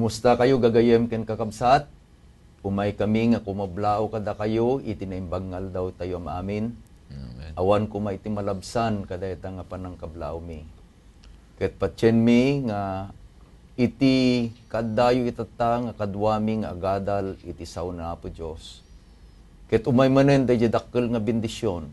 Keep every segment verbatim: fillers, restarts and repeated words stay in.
Kumusta kayo, gagayem ken kakabsat? Umay kami nga kumablaaw kadakayo iti naimbag nga aldaw tayo amin. Amen. Awan koma iti malabsan kadayta nga panangkablaawmi. Ket patienmi nga iti kaaddayo itatta nga kaduami nga agadal iti sao ni Apo Dios. Ket umay manen daydiay dakkel nga bendision.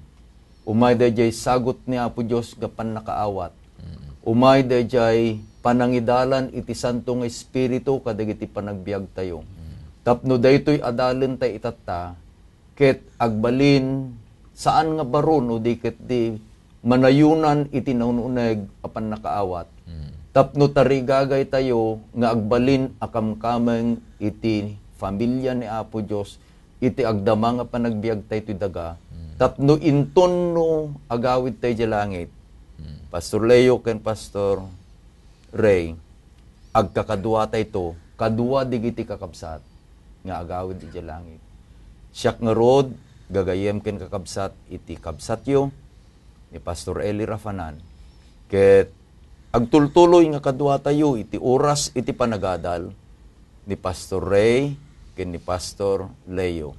Umay daydiay sagut ni Apo Dios nga pannakaawat. Mm. Umay daydiay panangidalan iti Santo nga Espiritu kadagiti panagbiagtayo. Mm. Tapno daytoy adalentayo itatta, ket agbalin, saan nga baro no di ket di manayunan iti naun-uneg a pannakaawat. Mm. Tapno tarigagaytayo nga agbalin a kamkameng iti familia ni Apo Dios, iti agdama nga panagbiagtayo ti daga, Mm. tapno inton no agawidtayo idiay langit. Mm. Pastor Leo ken Pastor Ray, agkakaduatayto, kadua digiti kakabsat nga agawid idiay langit. Siak ngarud, gagayem ken kakabsat iti kabsatyo, ni Pastor Eli Rafanan, ket agtultuloy nga kaduatayo iti oras iti panagadal ni Pastor Ray ken ni Pastor Leo.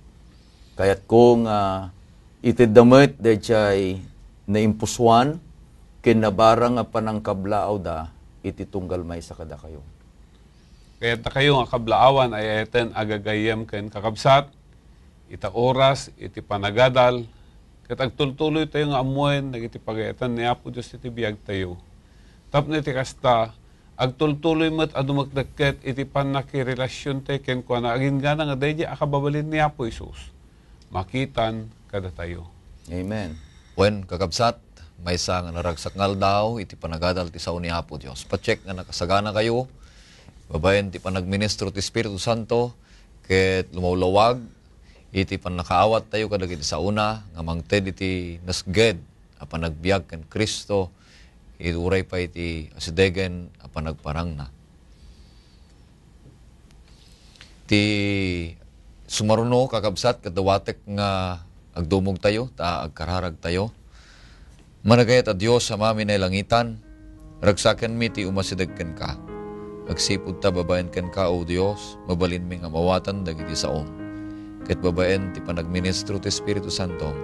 Kayatko nga itedda met daydiay naimpusoan ken nabarang a panangkablaawda iti tunggal maysa kadakayo. Kayat dakayo nga kablaawan, ay-ayaten a gagayem ken kakabsat, ita oras iti panagadal, ket agtultuloytayo nga ammoen dagiti pagayatan ni Apo Dios iti biagtayo. Tapno iti kasta, agtultuloy met a dumekdekket iti pannakirelasiontayo kenkuana, aginggana nga daydiay a kababalin ni Apo Jesus. Makitan kadatayo. Amen. Wen, kakabsat, maysa nga naragsak nga aldaw iti panagadal ti sao ni Apo Dios. Patiek nga nakasaganakayo babaen ti panagministro ti Espiritu Santo, ket lumawlawag iti pannakaawattayo kadagiti saona nga mangted iti nasged a panagbiag ken Cristo, iti uray pay ti asidegen a panagparangna. Ti sumaruno, kakabsat, ket dawatek nga agdumogtayo, ta agkararagtayo. Managayat a Dios, Ama mi nailangitan, ragsakenmi ti umasideg kenka. Agsipud ta babaen kenka, O Dios, mabalinmi nga maawatan dagiti saom. Ket babaen ti panagministro ti Espiritu Santom,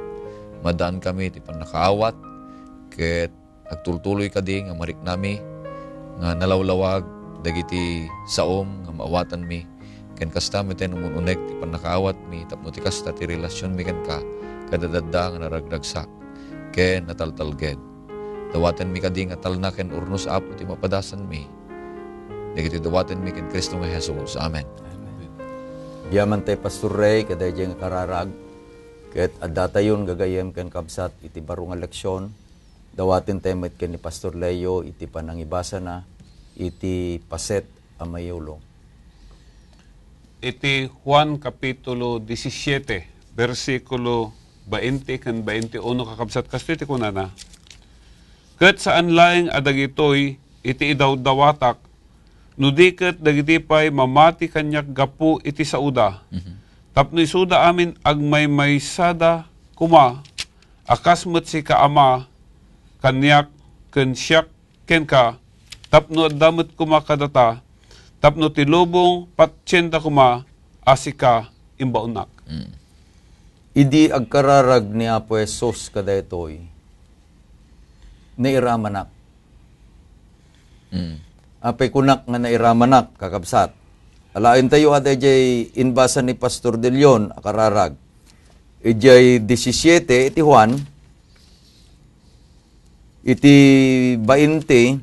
maddaankami ti pannakaawat, ket agtultuloy kadi nga mariknami nga nalawlawag dagiti saom nga maawatanmi, ken kasta met ti umun-uneg ti pannakaawatmi tapno ti kasta ti relasionmi kenka, kadadadda nga naragdagsak ken nataltalged. Dawatenmi kadi nga talna ken urnos, Apo, ti mapadasanmi. Dagiti dawatenmi ken Cristo nga Jesus. Amen. Amen. Yaman tay, Pastor Ray, kadaydiay nga kararag, ket addatayon gagayem ken kabsat iti baro nga leksyon. Dawaten tayo met ken ni Pastor Leo iti panangibasana iti paset a mayulo. Iti Juan Kapitulo disisiete, bersikulo bainte ken bainte uno, kakabsat, kastoy ti kunana, "Ket saan laeng a dagitoy iti idawdawatak, no di ket dagiti pay mamati kaniak gapu iti saoda, Mhm. tapno isuda amin agmaymaysada koma, a kas met sika, Ama, kaniak ken siak kenka, tapno adda met koma kadata, tapno ti lubong patienda koma a sika imbaonnak." Mm. Idi agkararag ni Apo Jesus kadaytoy, nairamanak. Mm. Apay kunak nga nairamanak, kakabsat? Alaentayo a daydiay inbasa ni Pastor De Leon a kararag. Idiay disisiete iti Juan, iti bainte,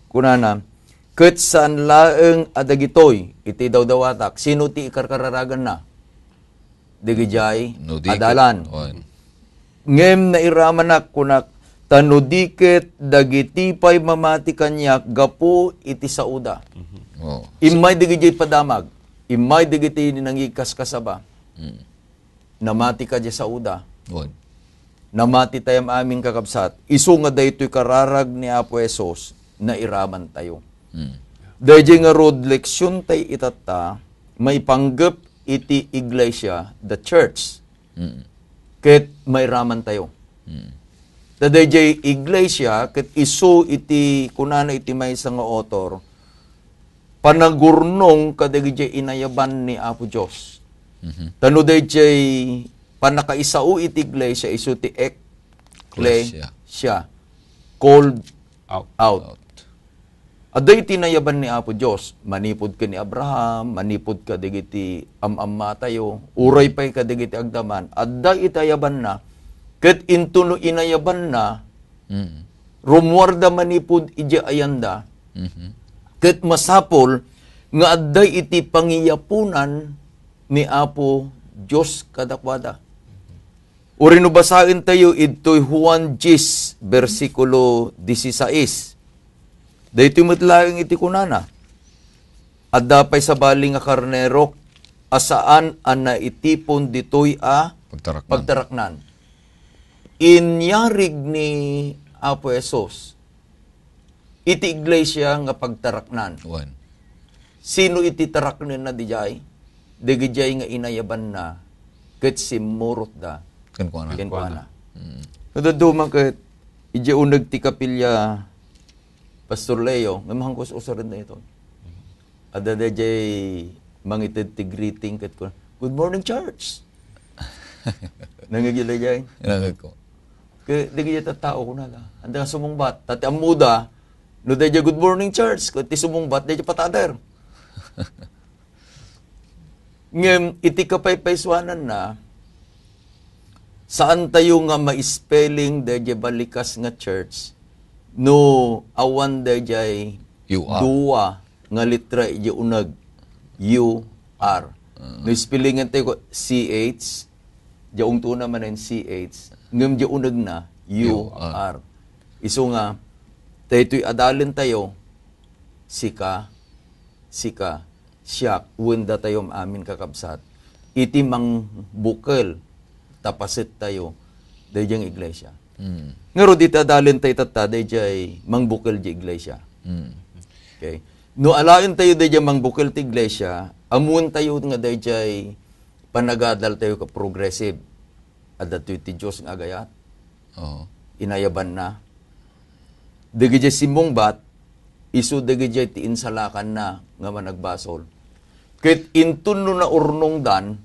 kunana, "Ket saan laeng a dagitoy iti dawdawatak." Sino ti ikarkararaganna? Dagijay adalan. Wen. Ngem nairamanak, kunak, ta no di ket dagiti pay mamati kaniak gapu iti saoda. Mhm. Oo. Immay dagijay padamag, immay dagiti nangikaskasaba. Mm. Namati ka diay saoda. Wen. Namati tayo amin, kakabsat. Isu nga daytoy kararag ni Apo Jesus, nairaman tayo. Mm. Dayjay ngarud, leksion tay itatta, maipanggep iti iglesia, the church. Mm. Ket mairaman tayo. Mm. Ta dayjay iglesia, ket isu iti kunana iti maysa nga author, panagurnong kadagiti inayaban ni Apo Dios. Mhm. Ta no daydiay pannakaisao iti iglesia isu ti Ekklesia. Eklesia. Called Out. out. Adda iti nayaban ni Apo Dios, manipud ken ni Abraham, manipud kadagiti am-ammatayo, uray pay kadagiti agdaman. Adda iti ayabanna, ket intono inayabanna, Mm. rummuarda manipud idiay ayanda, Mhm. ket masapul nga adda iti pangiyapunan ni Apo Dios kadakuada. Uray no basaentayo idtoy Juan diyes, bersikulo disisais. Daytoy met laeng iti kunana, "Adda pay sabali nga karnero a saan a naitipon ditoy a Pagtaraknan. pagtaraknan." Inyarig ni Apo Jesus iti iglesia nga pagtaraknan. Wen. Sino iti taraknenna didiay? Dagidiay nga inayabanna ket simmurotda Kenkuana. kenkuana. Mm. Nadaduma ket idiay uneg ti kapilya, Pastor Leo, nga mahankus usaren na ito. Adda daydiay mangited ti greeting ket kuna, "Good morning, church." Nangigil daydiay. Nangigil ko. Kaya di kaya tattao ko na la. Anda nga sumungbat. Tati ammuda, no daydiay good morning, church. Kung ti sumungbat, daydiay patader. Ngem, iti kapaypaysuanan na, saan tayo nga ma-spelling daydiay balikas nga church no awan daydiay You are. dua nga letra iti uneg, U R. Ah. No spellingan tayo ko C H, diay ungtona manen C H, ngem diay uneg na, U R. U R. Isu nga, daytoy adalen tayo, sika, sika, siak, wen datayo amin kakabsat, iti mangbukel, ta paset tayo, daydiay iglesia. Mm. Ngarud, iti adalen tayo tatta, daydiay mangbukel di iglesia. Mm. Okay? No alaen tayo daydiay mangbukel ti iglesia, amuen tayo nga daydiay panagadal tayo ka progressive. Adda toy ti Dios nga agayat. Oo. Inayabanna. Dagidiay simmungbat, isu dagidiay ti insalakanna nga managbasol. Ket inton no naurnongdan,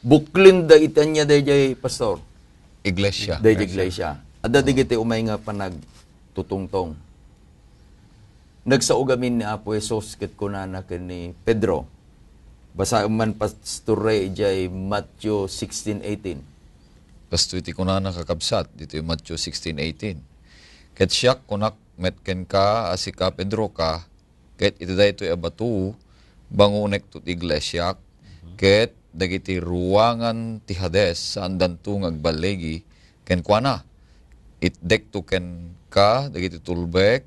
buklenda iti ania daydiay, Pastor? Iglesia. Daydiay iglesia. Adda dagiti umay nga panagtutungtong. Nagsao gamin ni Apo Jesus ket kunana ken ni Pedro. Basaem man, Pastor Ray, idiay Matthew sixteen eighteen. Kastoy ti kunana, kakabsat, ditoy Matthew sixteen eighteen. Ket siak, kunak met kenka a sika Pedro ka, ket iti daytoy a batu, bangonekto ti iglesiak, ket dagiti ruangan ti Hades, saandanto nga agballigi kenkuana. Itdekto kenka dagiti tulbek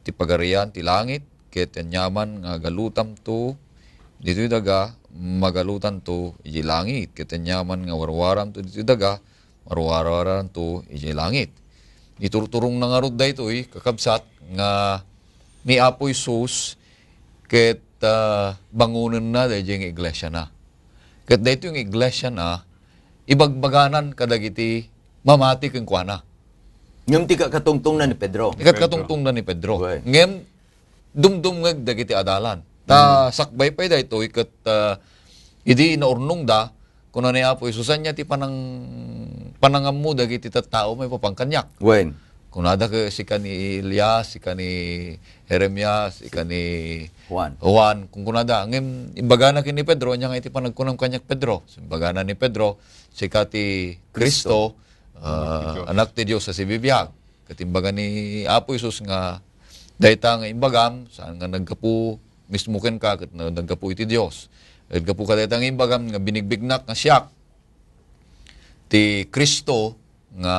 ti pagarian ti langit, ket aniaman nga agalutamto ditoy daga, magalutanto idiay langit, ket aniaman nga warwaramto ditoy daga, warwararanto idiay langit. Iturturongna ngarud daytoy, kakabsat, nga ni Apo Jesus ket, ah, bangonenna daydiay nga iglesiana. Ket daytoy nga iglesiana, ibagbaganan kadagiti mamati kenkuana. Ngem ti kakatungtongna ni Pedro. Ikat katungtongna ni Pedro. Wen. Ngem dumdumngeg dagiti adalan. Ta sakbay pay daytoy ket, ah, idi naurnongda, kuna ni Apo Jesus, "Ania ti panang-, panangammo dagiti tattao maipapan kaniak?" Wen. Kunada ket sika ni Elias, sika ni Jeremias, sika ni Juan. Juan. Kunkunada, ngem imbagana ken ni Pedro, "Ania nga iti panagkunam kaniak, Pedro?" So, imbagana ni Pedro, "Sika ti Cristo, Cristo. Ah, Anak ti Dios. Anak ti Dios a sibibiag." Ket imbaga ni Apo Jesus nga, "Dayta nga imbagam, saan nga naggapu mismo kenka, ket na-, naggapu iti Dios. Ket gapu kadayta nga imbagam nga binigbignak nga siak ti Cristo, nga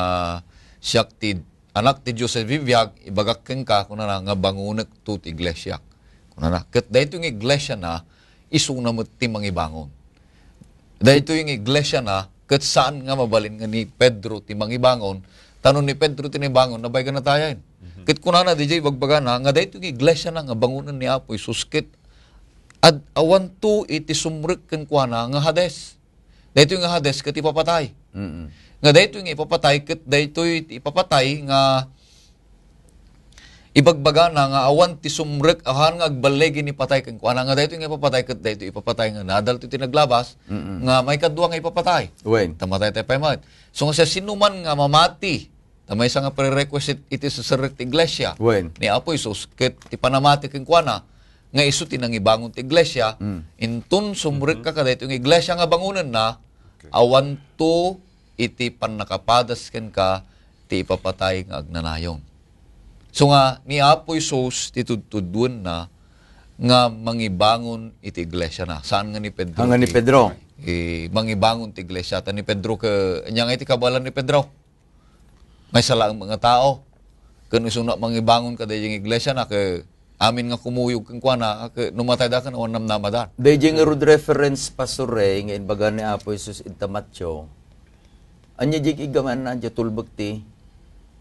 siak ti Anak ti Dios a bibiag, ibagak kenka," kunana, "nga bangonekto ti iglesiak." Kunana, ket daytoy nga iglesiana, isuna met ti mangibangon. Daytoy nga iglesiana, ket saan nga mabalin nga ni Pedro ti mangibangon, ta no ni Pedro ti nangibangon, nabaygan natayen. Mhm. Ket kunana, didiay ibagbagana, nga daytoy nga iglesiana nga bangonen ni Apo Jesus, ket ad-, awanto iti sumrek kenkuana nga Hades. Daytoy nga Hades ket ipapatay. Mm-mm. Nga daytoy nga ipapatay ket daytoy ti ipapatay nga ibagbagana nga awan ti sumrek a haan nga agballigi ni patay kenkuana, nga daytoy nga ipapatay ket daytoy ipapatay nga nadalto ti naglabas, Mm-mm. nga maikadua nga ipapatay. Wen. Ta matay tay pay met. So, nga siasinoman nga mamati, ta maysa nga prerequisite iti serserrek ti iglesia Wen. ni Apo Jesus, ket ti panamati kenkuana, nga isu ti nangibangon ti iglesia, Mm. inton sumrekka kadaytoy nga iglesia nga bangonenna, Okay. awanto iti pannakapadas kenka ti ipapatay nga agnanayon. So nga, ni Apo Jesus ti tudtuduenna nga mangibangon iti iglesiana. Saan nga ni Pedro Saan nga ni ti, Pedro? eh, mangibangon ti iglesia. Ta ni Pedro ke-, ania nga iti kabaelan ni Pedro? Maysa laeng nga tao. Ken isuna mangibangon kadaydiay nga iglesiana, ke amin nga kumuyog kenkuana, ke no matayda ken awan namnamadan. Daydiay nga rud reference, Pastor Ray, nga inbaga ni Apo Jesus ita Mateo. Ania diay igamanna, diay tulbek ti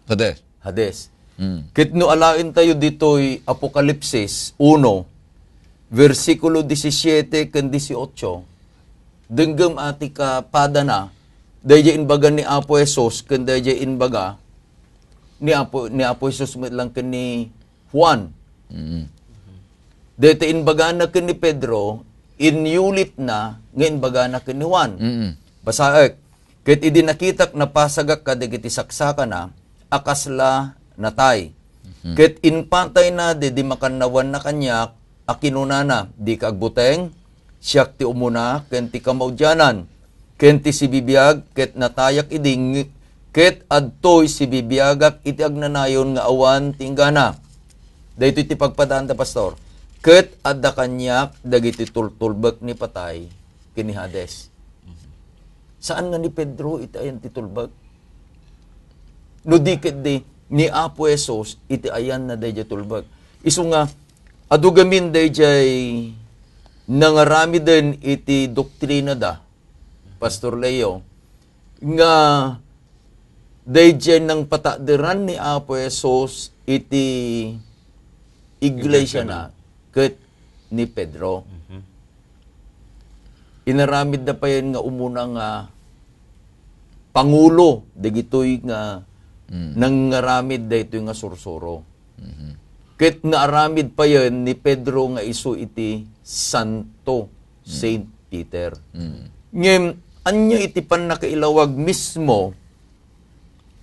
Hades. Hades. Mm. Ket no alaentayo ditoy Apokalipsis uno, bersikulo disisiete ken dieciocho, denggem a ti kapadana, daydiay inbaga ni Apo Jesus ken daydiay inbaga ni Apo, ni Apo Jesus met lang ken ni Juan. Mm. Daytoy inbagana ken ni Pedro, inyulitna nga inbagana ken ni Juan. Mm. Basaek, "Ket idi nakitak, napasagak kadagiti saksakana a kasla natay. Mhm. Ket impatayna daydi makannawanna kaniak a kinunana, 'Dika agbuteng, siak ti umuna ken ti kamaudianan, ken ti sibibiag, ket natayak idi, ng-, ket adtoy sibibiagak iti agnanayon nga awan ti inggana.'" Daytoy ti pagpadaanta, Pastor. "Ket adda kaniak dagiti tultulbek ni patay ken ni Hades." Saan nga ni Pedro iti ayan ti tulbek? No di ketdi ni Apo Jesus iti ayanna daydiay tulbek. Isu nga, adu gamin daydiay nangaramiden iti doktrinada, Pastor Leo, nga daydiay nangpataderan ni Apo Jesus iti iglesiana ket ni Pedro. Mhm. Inaramidda payen nga umuna nga pangulo dagitoy nga Mm. nangaramid daytoy nga sursuro. Mhm. Ket naaramid payen ni Pedro nga isu iti santo, Mm. Saint Peter. Mm. Ngem, ania iti pannakailawag mismo,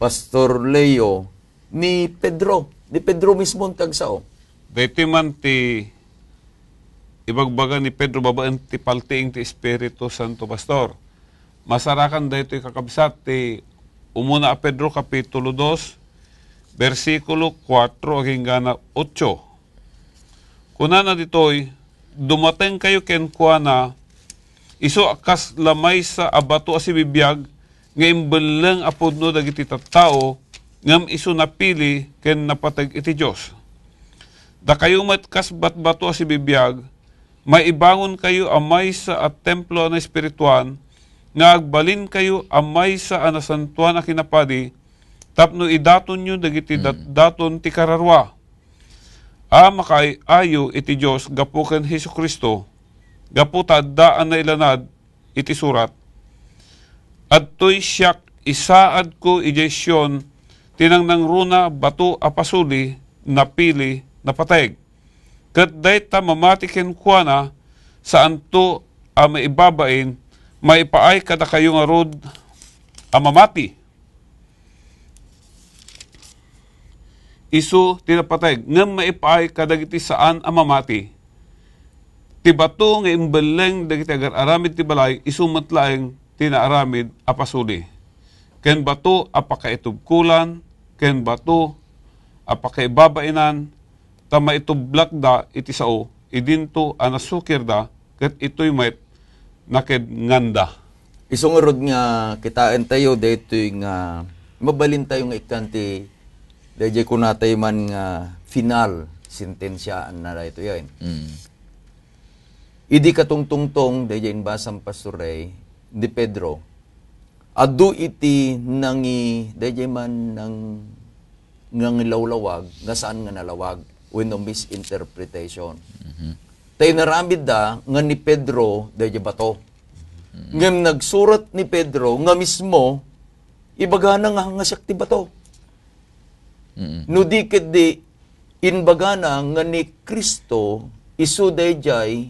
Pastor Leo, ni Pedro? Ni Pedro mismo ti agsao. Daytoy man ti ibagbaga ni Pedro babaen ti paltiing ti Espiritu Santo, Pastor. Masarakan daytoy, kakabsat, ti umuna a Pedro, Kapitulo dos, bersikulo kuatro agingga na otso. Kunana ditoy, "Dumatengkayo kenkuana, isu a kasla maysa a bato a sibibiag nga imbelleng a pudno dagiti tattao, ngem isu napili ken napateg iti Dios. Dakayo met kas batbato a sibibiag, maibangonkayo a maysa a templo a naespirituan, nga agbalinkayo a maysa a nasantoan a kinapadi, tapno idatonyo dagiti Mm. datdaton ti kararua a makaay-ayo iti Dios gapu ken Jesu-Cristo, gapu ta adda a nailanad iti surat, 'Adtoy siak, isaadko idiay Sion ti nangnangruna, bato a pasuli, napili, napateg. Ket dayta mamati kenkuana, saanto a maibabain, maipaay kadakayo ngarud a mamati.'" Isu ti napateg, ngem maipaay kadagiti saan a mamati. Ti bato nga imbelleng dagiti agar-aramid ti balay, isu met laeng ti naaramid a pasuli. Ken bato a pakaitubkolan, ken bato a pakaibabainan, ta maitublakda iti sao, idinto a nasukirda, ket itoy met nakednganda. Isu ngarud nga kitaentayo daytoy nga mabalintayo nga ikkan ti daydiay kunatayo man nga final sentensiaanna daytoy, ay. Mm. Idi katungtungtong daydiay inbasam, Pastor Ray, ni Pedro, adu iti nangi-, daydiay man nang-, nangilawlawag nga saan nga nalawag wenno misinterpretation. Mhm. Ta inaramidda nga ni Pedro daydiay bato. Mhm. Ngem nagsurat ni Pedro nga mismo, ibagana nga, nga siak ti bato. Mm. No di ketdi, Imbagana nga ni Cristo isu dayjay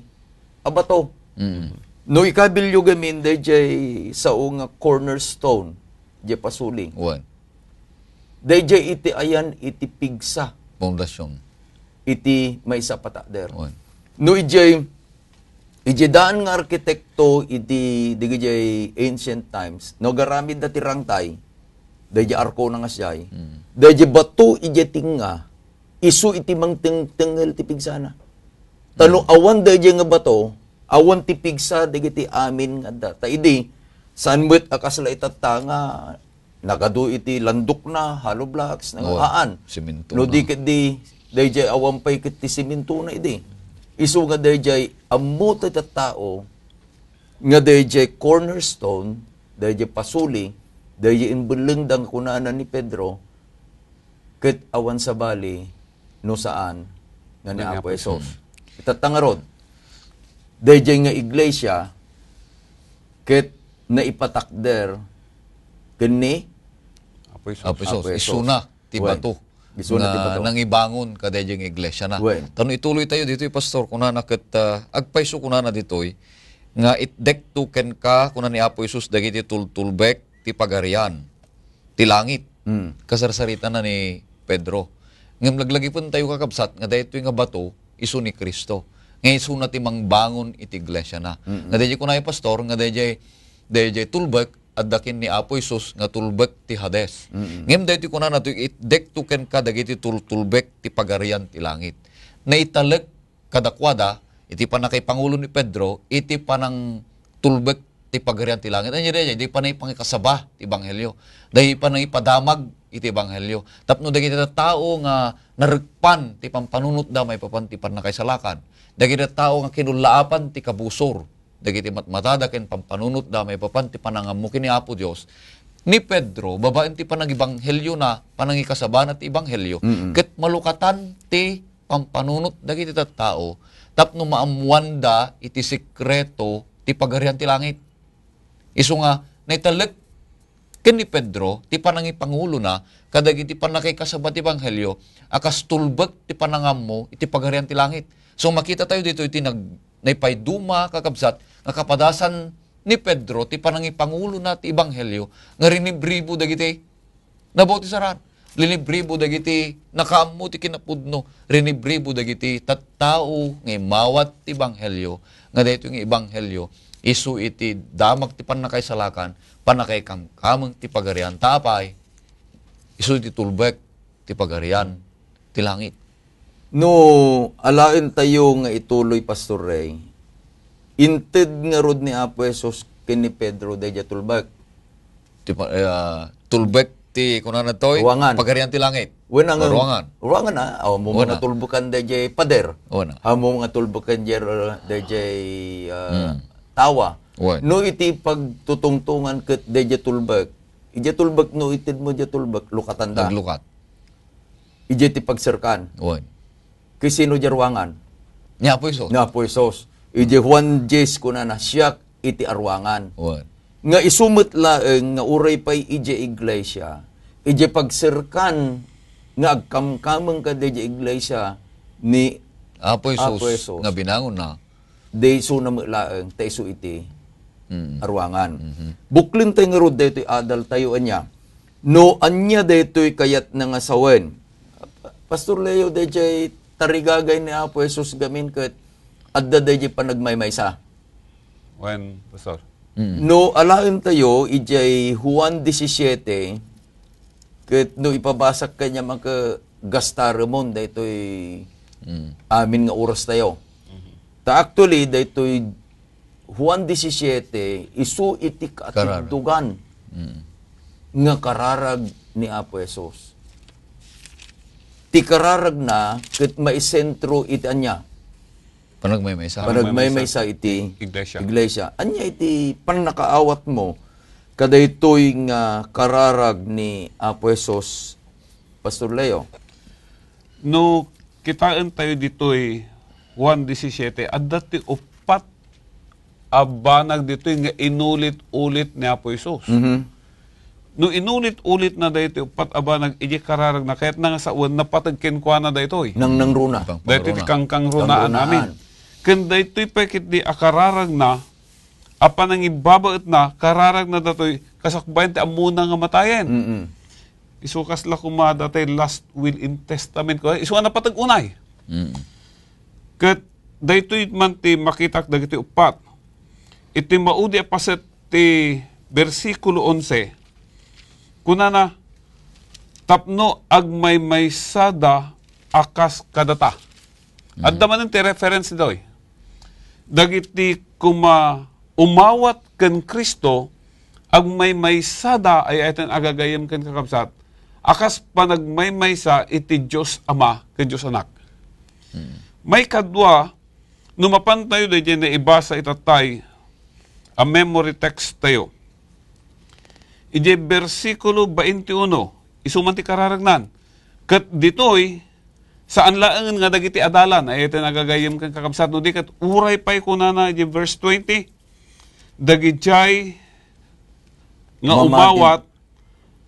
a bato. Mm. No ikabilyo gamin dayjay sao nga cornerstone, dayjay pasuli. Wen. Dayjay iti ayan iti pigsa. Pundasyon. Iti maysa a patakder. Wen. No ijay, ijay daan nga arkitekto iti dagijay ancient times, no agaramidda ti rangtay, dayjay arko na nga siya, Mm. dayjay bato ijay tinga, isu iti mangtengtengel ti pigsana. Ta no Mm. awan dayjay nga bato, awan ti pigsa dagiti amin nga adda. Ta idi, saan met a kasla itatta nga nagadu iti landokna, hollow blocks, na Wen. aan. Semento No na. di ket di, dayjay awan pay ket ti semento na idi. Isu nga dayjay ammo ti tattao nga dayjay cornerstone, dayjay pasuli, dayjay imbellengda nga kunana ni Pedro, ket awan sabali no saan nga ni Nga ni Apo Apo Jesus. Jesus. Itatta ngarud, dayjay nga iglesia, ket naipatakder ken ni Apo Jesus. Apo Jesus. Apo Jesus. Isuna ti Wen. bato Isuna ti nga bato. nangibangon kadayjay nga iglesia na. Wen. Ta no ituloy tayo ditoy, Pastor, kunana ket, ah, agpayso kunana ditoy, nga itdekto kenka, kuna ni Apo Jesus, dagiti tultulbek ti pagarian ti langit. Mm. Kasarsaritana ni Pedro. Ngem laglagipentayo, kakabsat, nga daytoy nga bato, isu ni Cristo. Nga isuna ti mangbangon iti iglesia na. Mm-mm. Nga dayjay kunay, Pastor, nga dayjay, dayjay tulbek, adda ken ni Apo Jesus nga tulbek ti Hades. Mm-mm. Ngem daytoy kunana, "Itdekto kenka dagiti tultulbek ti pagarian ti langit." Naitalek kadakuada iti pannakaipangulo ni Pedro iti panangtulbek ti Pagarian ti Langit. Ania daydiay? Di panangipangikasaba ti ebanghelio. Di panangipadamag iti ebanghelio. Tapno dagiti tattao nga narikpan ti pampanunotda maipapan ti pannakaisalakan. Dagiti tattao nga kinullaapan ti kabusor dagiti matmatada ken pampanunotda maipapan ti panangammo ken ni Apo Dios. Ni Pedro, babaen ti panangibanghelio na, panangikasabana ti ebanghelio, Mm-mm. ket malukatan ti pampanunot dagiti tattao tapno maammoanda iti sekreto ti Pagarian ti Langit. Isu nga, naitalek ken ni Pedro ti panangipangulona kadagiti pannakaikasaba ti ebanghelio a kas tulbek ti panangammo iti Pagarian ti Langit. So, makita tayo dito iti nag-, naipayduma, kakabsat, nga kapadasan ni Pedro ti panangipangulona ti ebanghelio nga rinibribo dagiti nabautisar, rinibribo dagiti nakaammo ti kinapudno, rinibribo dagiti tattao nga immawat ti ebanghelio, nga daytoy nga ebanghelio isu iti damag ti pannakaisalakan, pannakaikamkameng ti Pagarian. Ta apay? Isu iti tulbek ti Pagarian ti langit. No alaentayo nga ituloy, Pastor Ray, inted ngarud ni Apo Jesus ken ni Pedro daydiay tulbek. Ti pa-, eh, ah, tulbek ti, kunana toy? Ruangan. Pagarian ti langit. Wen, ang O, ruangan. Ruangan, ah. Aw, mo Wen, mga ah. tulbekan daydiay pader. Wen, ah. Amo nga tulbekan daydiay, daydiay, ah, Hmm. tawa. Wen. No iti pagtutungtungan ket daydiay tulbek, idiay tulbek, no ited mo diay tulbek, lukatanda. Naglukat. Idiay ti pagserkan. Wen. Ken sino diay ruangan? Ni Apo Jesus. Ni Apo Jesus. Idiay Juan dies kunana, "Siak iti aruangan." Wen. Nga isu met laeng nga uray pay idiay iglesia, idiay pagserkan nga agkamkameng kadaydiay iglesia ni Apo Jesus Apo Jesus. nga binangon na. Di isuna met laeng, ta isu iti Mm. aruangan. Mhm. Buklen tayo ngarud daytoy adal tayo ania. No ania daytoy kayatna nga sawen. Pastor Leo, dayjay tarigagay ni Apo Jesus gamin ket adda dayjay panagmaymaysa. Wen, Pastor. Mm. No alaen tayo, ijay Juan disisiete, ket no ipabasak kaniam, makagastaremon daytoy Mm. amin nga oras tayo. Mhm. Ta actually, daytoy Juan disisiete, isu iti Kararag. kaatiddogan Mm. nga kararag ni Apo Jesus. Ti kararagna ket maisentro iti ania? Panagmaymaysa. Panagmaymaysa iti Iglesia. iglesia. Ania iti pannakaawatmo kadaytoy nga kararag ni Apo Jesus, Pastor Leo? No kitaen tayo ditoy Juan disisiete, adda ti uppat a banag ditoy nga inulit-ulit ni Apo Jesus. Mhm. no inulit-ulit na daytoy uppat a banag iti kararagna, kayatna nga sawen, napateg kenkuana daytoy. Nang, nangruna. Pang-, daytoy ti pangruna. Kangkangrunaan Kangrunaan. Amin. Ken daytoy pay ketdi a kararagna, a panangibabaetna, kararagna datoy, kasakbayan ti ammona nga matayen. Mm-mm. Isu kasla koma datay last will and testament ko. Isu a napateg unay. Mm. Ket daytoy man ti makitak dagiti uppat. Iti maudi a paset ti bersikulo onse, kunana, "Tapno agmaymaysada a kas kadata." Mhm. Adda manen ti reference ditoy. Dagiti koma umawat ken Cristo, agmaymaysada, ay-ayaten a gagayyem ken kakabsat, a kas panagmaymaysa iti Dios Ama ken Dios Anak. Mhm. Maikadua, no mapantayo daydiay naibasa itattay a memory text tayo, idiay bersikulo twenty-one, isu man ti kararagnan. Ket ditoy, saan laengen nga dagiti adalan, ay-ayaten a gagayyem ken kakabsat, no di ket uray pay kunana idiay verse twenty, dagidiay nga Mamati. Umawat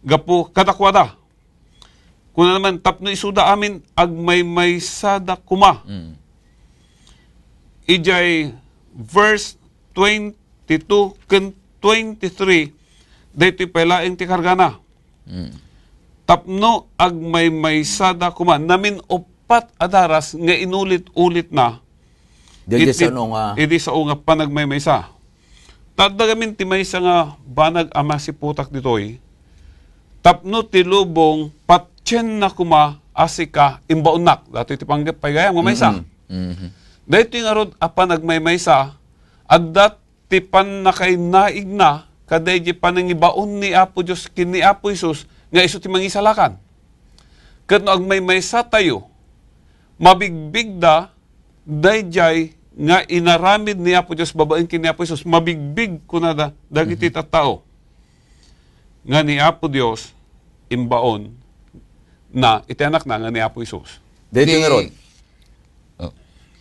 gapu kadakuada. Kuna naman, tapno isuda amin agmaymaysada koma. Mm. Idiay verse twenty-two ken twenty-three, daytoy pay laeng ti kargana. Mm. Tapno agmaymaysada koma, namin-uppat a daras nga inulit-ulitna Daydiay iti, sano nga iti sao nga panagmaymaysa. Ta adda gamin ti maysa nga banag a masiputak ditoy, tapno ti lubong patienna koma a sika imbaonnak. Datoy ti panggep pay gayam nga maysa. Mm-mm. Mhm. Daytoy ngarud a panagmaymaysa, adda ti pannakainaigna kadaydi panangibaon ni Apo Dios ken ni Apo Jesus nga isu ti mangisalakan. Ket no agmaymaysa tayo, mabigbigda daydiay nga inaramid ni Apo Dios babaen ken ni Apo Jesus, mabigbig kunada dagiti Mhm. tattao nga ni Apo Dios imbaon na iti Anakna nga ni Apo Jesus. Daytoy Ti ngarud. Oh.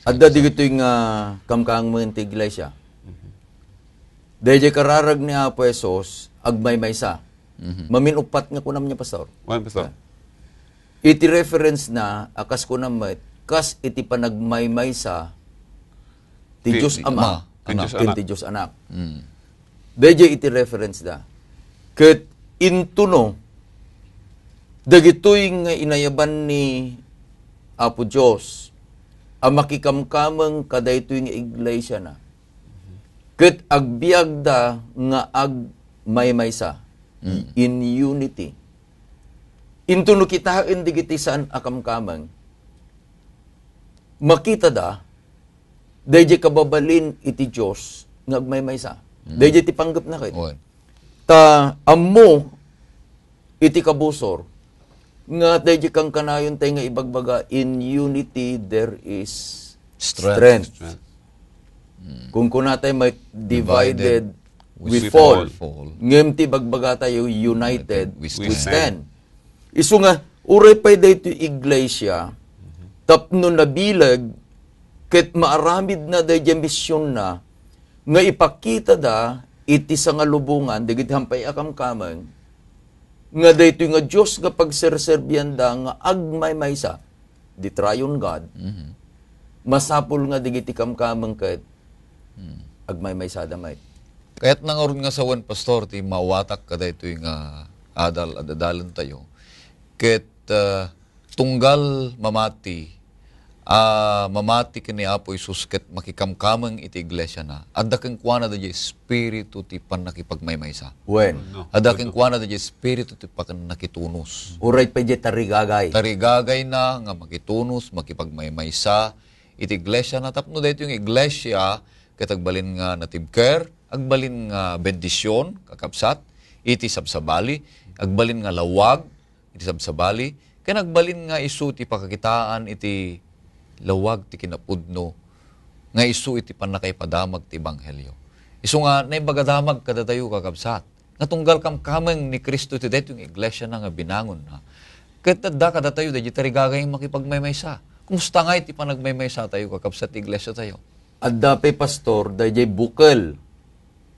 Adda digitoy nga kamkameng ti iglesia. Mhm. Daydiay kararag ni Apo Jesus, agmaymaysa. Mhm. Mamin-uppat nga kunam niya, Pastor. Wen, Pastor. Iti reference na, a kas kunam met, kas iti panagmaymaysa ti Ti, Dios ti Ama, Ama, ken Anak. Ken ti Dios Anak. Mm. Daydiay iti reference da. Ket intuno, dagitoy nga inayaban ni Apo Dios a makikamkameng kadaytoy nga iglesia na. Ket agbiagda nga agmaymaysa Mm. in unity. Intuno kitaen digiti saan a kamkameng, makitada daydiay kababalin iti Dios nga agmaymaysa. Mm. Daydiay ti panggepna ket. Wen. Ta ammo iti kabusor nga daydiay kankanayon tay nga ibagbaga, "In unity there is Strength. strength." Strength. Mm. Kung kunatay, "Divided Divided we we fall." fall. Ngem ti ibagbaga tayo, "United We we stand. stand." Isu nga, uray pay daytoy iglesia, tapno nabileg, ket maaramid na daydiay mision na, nga ipakita da iti sangalubongan, dagiti hampay a kamkameng, nga daytoy nga Dios nga pagserserbian da nga agmaymaysa, the triune God, Mhm. masapul nga dagiti kamkameng ket Mm. agmaymaysa da met. Kayatna ngarud nga sawen, Pastor, ti mawatak kadaytoy nga adal, adadalen tayo. Ket, ah, tunggal mamati, a mamati ken ni Apo Jesus ket makikamkameng iti iglesia na, adda kenkuana daydiay espiritu ti pannakipagmaymaysa. Wen. No. Adda kenkuana daydiay espiritu ti pannakitunos. Uray pay diay tarigagay. Tarigagayna nga makitunos, makipagmaymaysa iti iglesia na, tapno daytoy nga iglesia ket agbalin nga natibker, agbalin nga bendision, kakabsat, iti sabsabali, agbalin nga lawag, iti sabsabali, ken agbalin nga isu ti pakakitaan iti lawag ti kinapudno nga isu iti pannakaipadamag ti ebanghelio. Isu nga naimbag a damag kadatayo, kakabsat, nga tunggal kamkameng ni Cristo iti daytoy nga iglesia na nga binangon na. Ket adda kadatayo daydiay tarigagay nga makipagmaymaysa. Kumusta nga iti panagmaymaysa tayo, kakabsat, ti iglesia tayo? Adda pay, Pastor, daydiay bukel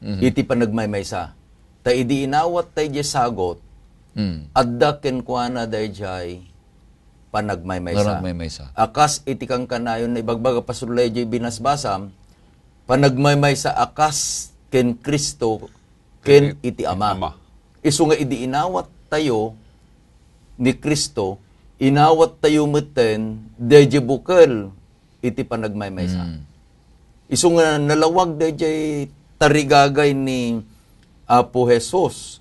Mhm. iti panagmaymaysa. Ta idi inawat tay diay sagut, Mm. adda kenkuana daydiay panagmaymaysa. Panagmaymaysa. Akas iti kankanayon na ibagbaga, Pastor Leo, diay binasbasam, panagmaymaysa a kas ken Cristo ken Ken iti Ama. Ama. Isu nga idi inawat tayo ni Cristo, inawat tayo metten daydiay bukel iti panagmaymaysa. Mm. Isu nga nalawag daydiay tarigagay ni Apo Jesus.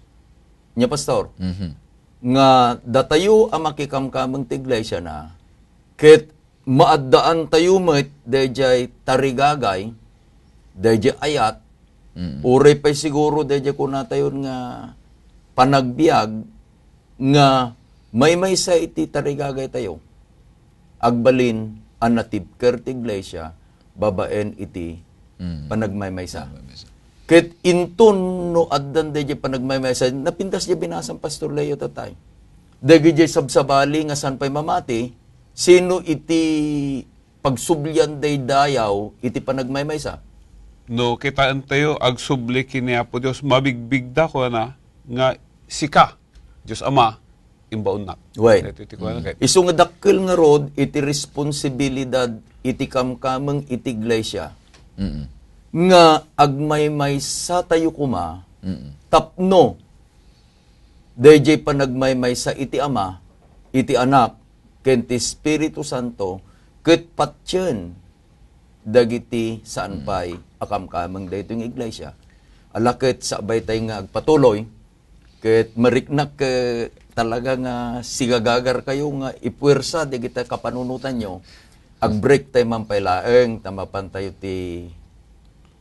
Nia, Pastor, Mhm. nga datayo a makikamkameng ti iglesia na, ket maaddaan tayo met daydiay tarigagay, daydiay ayat, Mm. uray pay siguro daydiay kunatayon nga panagbiag nga maymaysa iti tarigagay tayo. Agbalin a natibker ti iglesia babaen iti Mm. panagmaymaysa. Panagmaymaysa. Ket inton no addan daydiay panagmaymaysa, napintas diay binasam, Pastor Leo, tatay. Dagiti sabsabali nga saan pay mamati, sino iti pagsublian daydayaw iti panagmaymaysa? No kitaentayo, agsubli ken ni Apo Dios, mabigbigda, kuana, nga sika, Dios Ama, imbaonnak. Wen. Daytoy ti kuana ket. Isu nga dakkel ngarud iti responsibilidad iti kamkameng iti iglesia Mm. nga agmaymaysa tayo koma Mm. tapno daydiay panagmaymaysa iti Ama, iti Anak, ken ti Espiritu Santo, ket patien dagiti saan Mm. pay a kamkameng daytoy nga iglesia. Ala ket sakbay tay nga agpatuloy, ket mariknak, eh, talaga nga sigagagar kayo nga ipuwersa dagiti kapanunotanyo. Ag-break tay man pay laeng, ta mapan tayo ti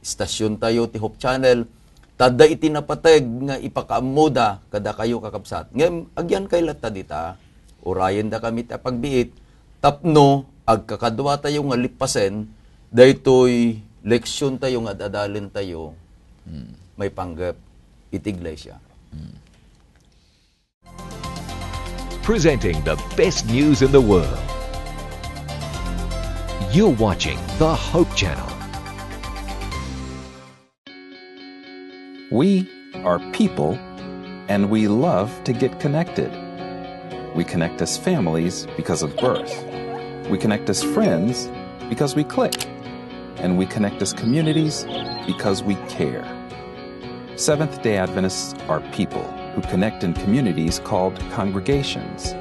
stasyon tayo, ti Hope Channel. Ta adda iti napateg nga ipakaammoda kadakayo, kakabsat. Ngem, agyankay latta dita, urayendakami ti apagbiit, tapno agkakadua tayo nga lippasen daytoy leksion tayo nga ad-adalen tayo Hmm. maipanggep iti iglesia. Hmm. Presenting the best news in the world. You're watching the Hope Channel. We are people, and we love to get connected. We connect as families because of birth. We connect as friends because we click. And we connect as communities because we care. Seventh day Adventists are people who connect in communities called congregations,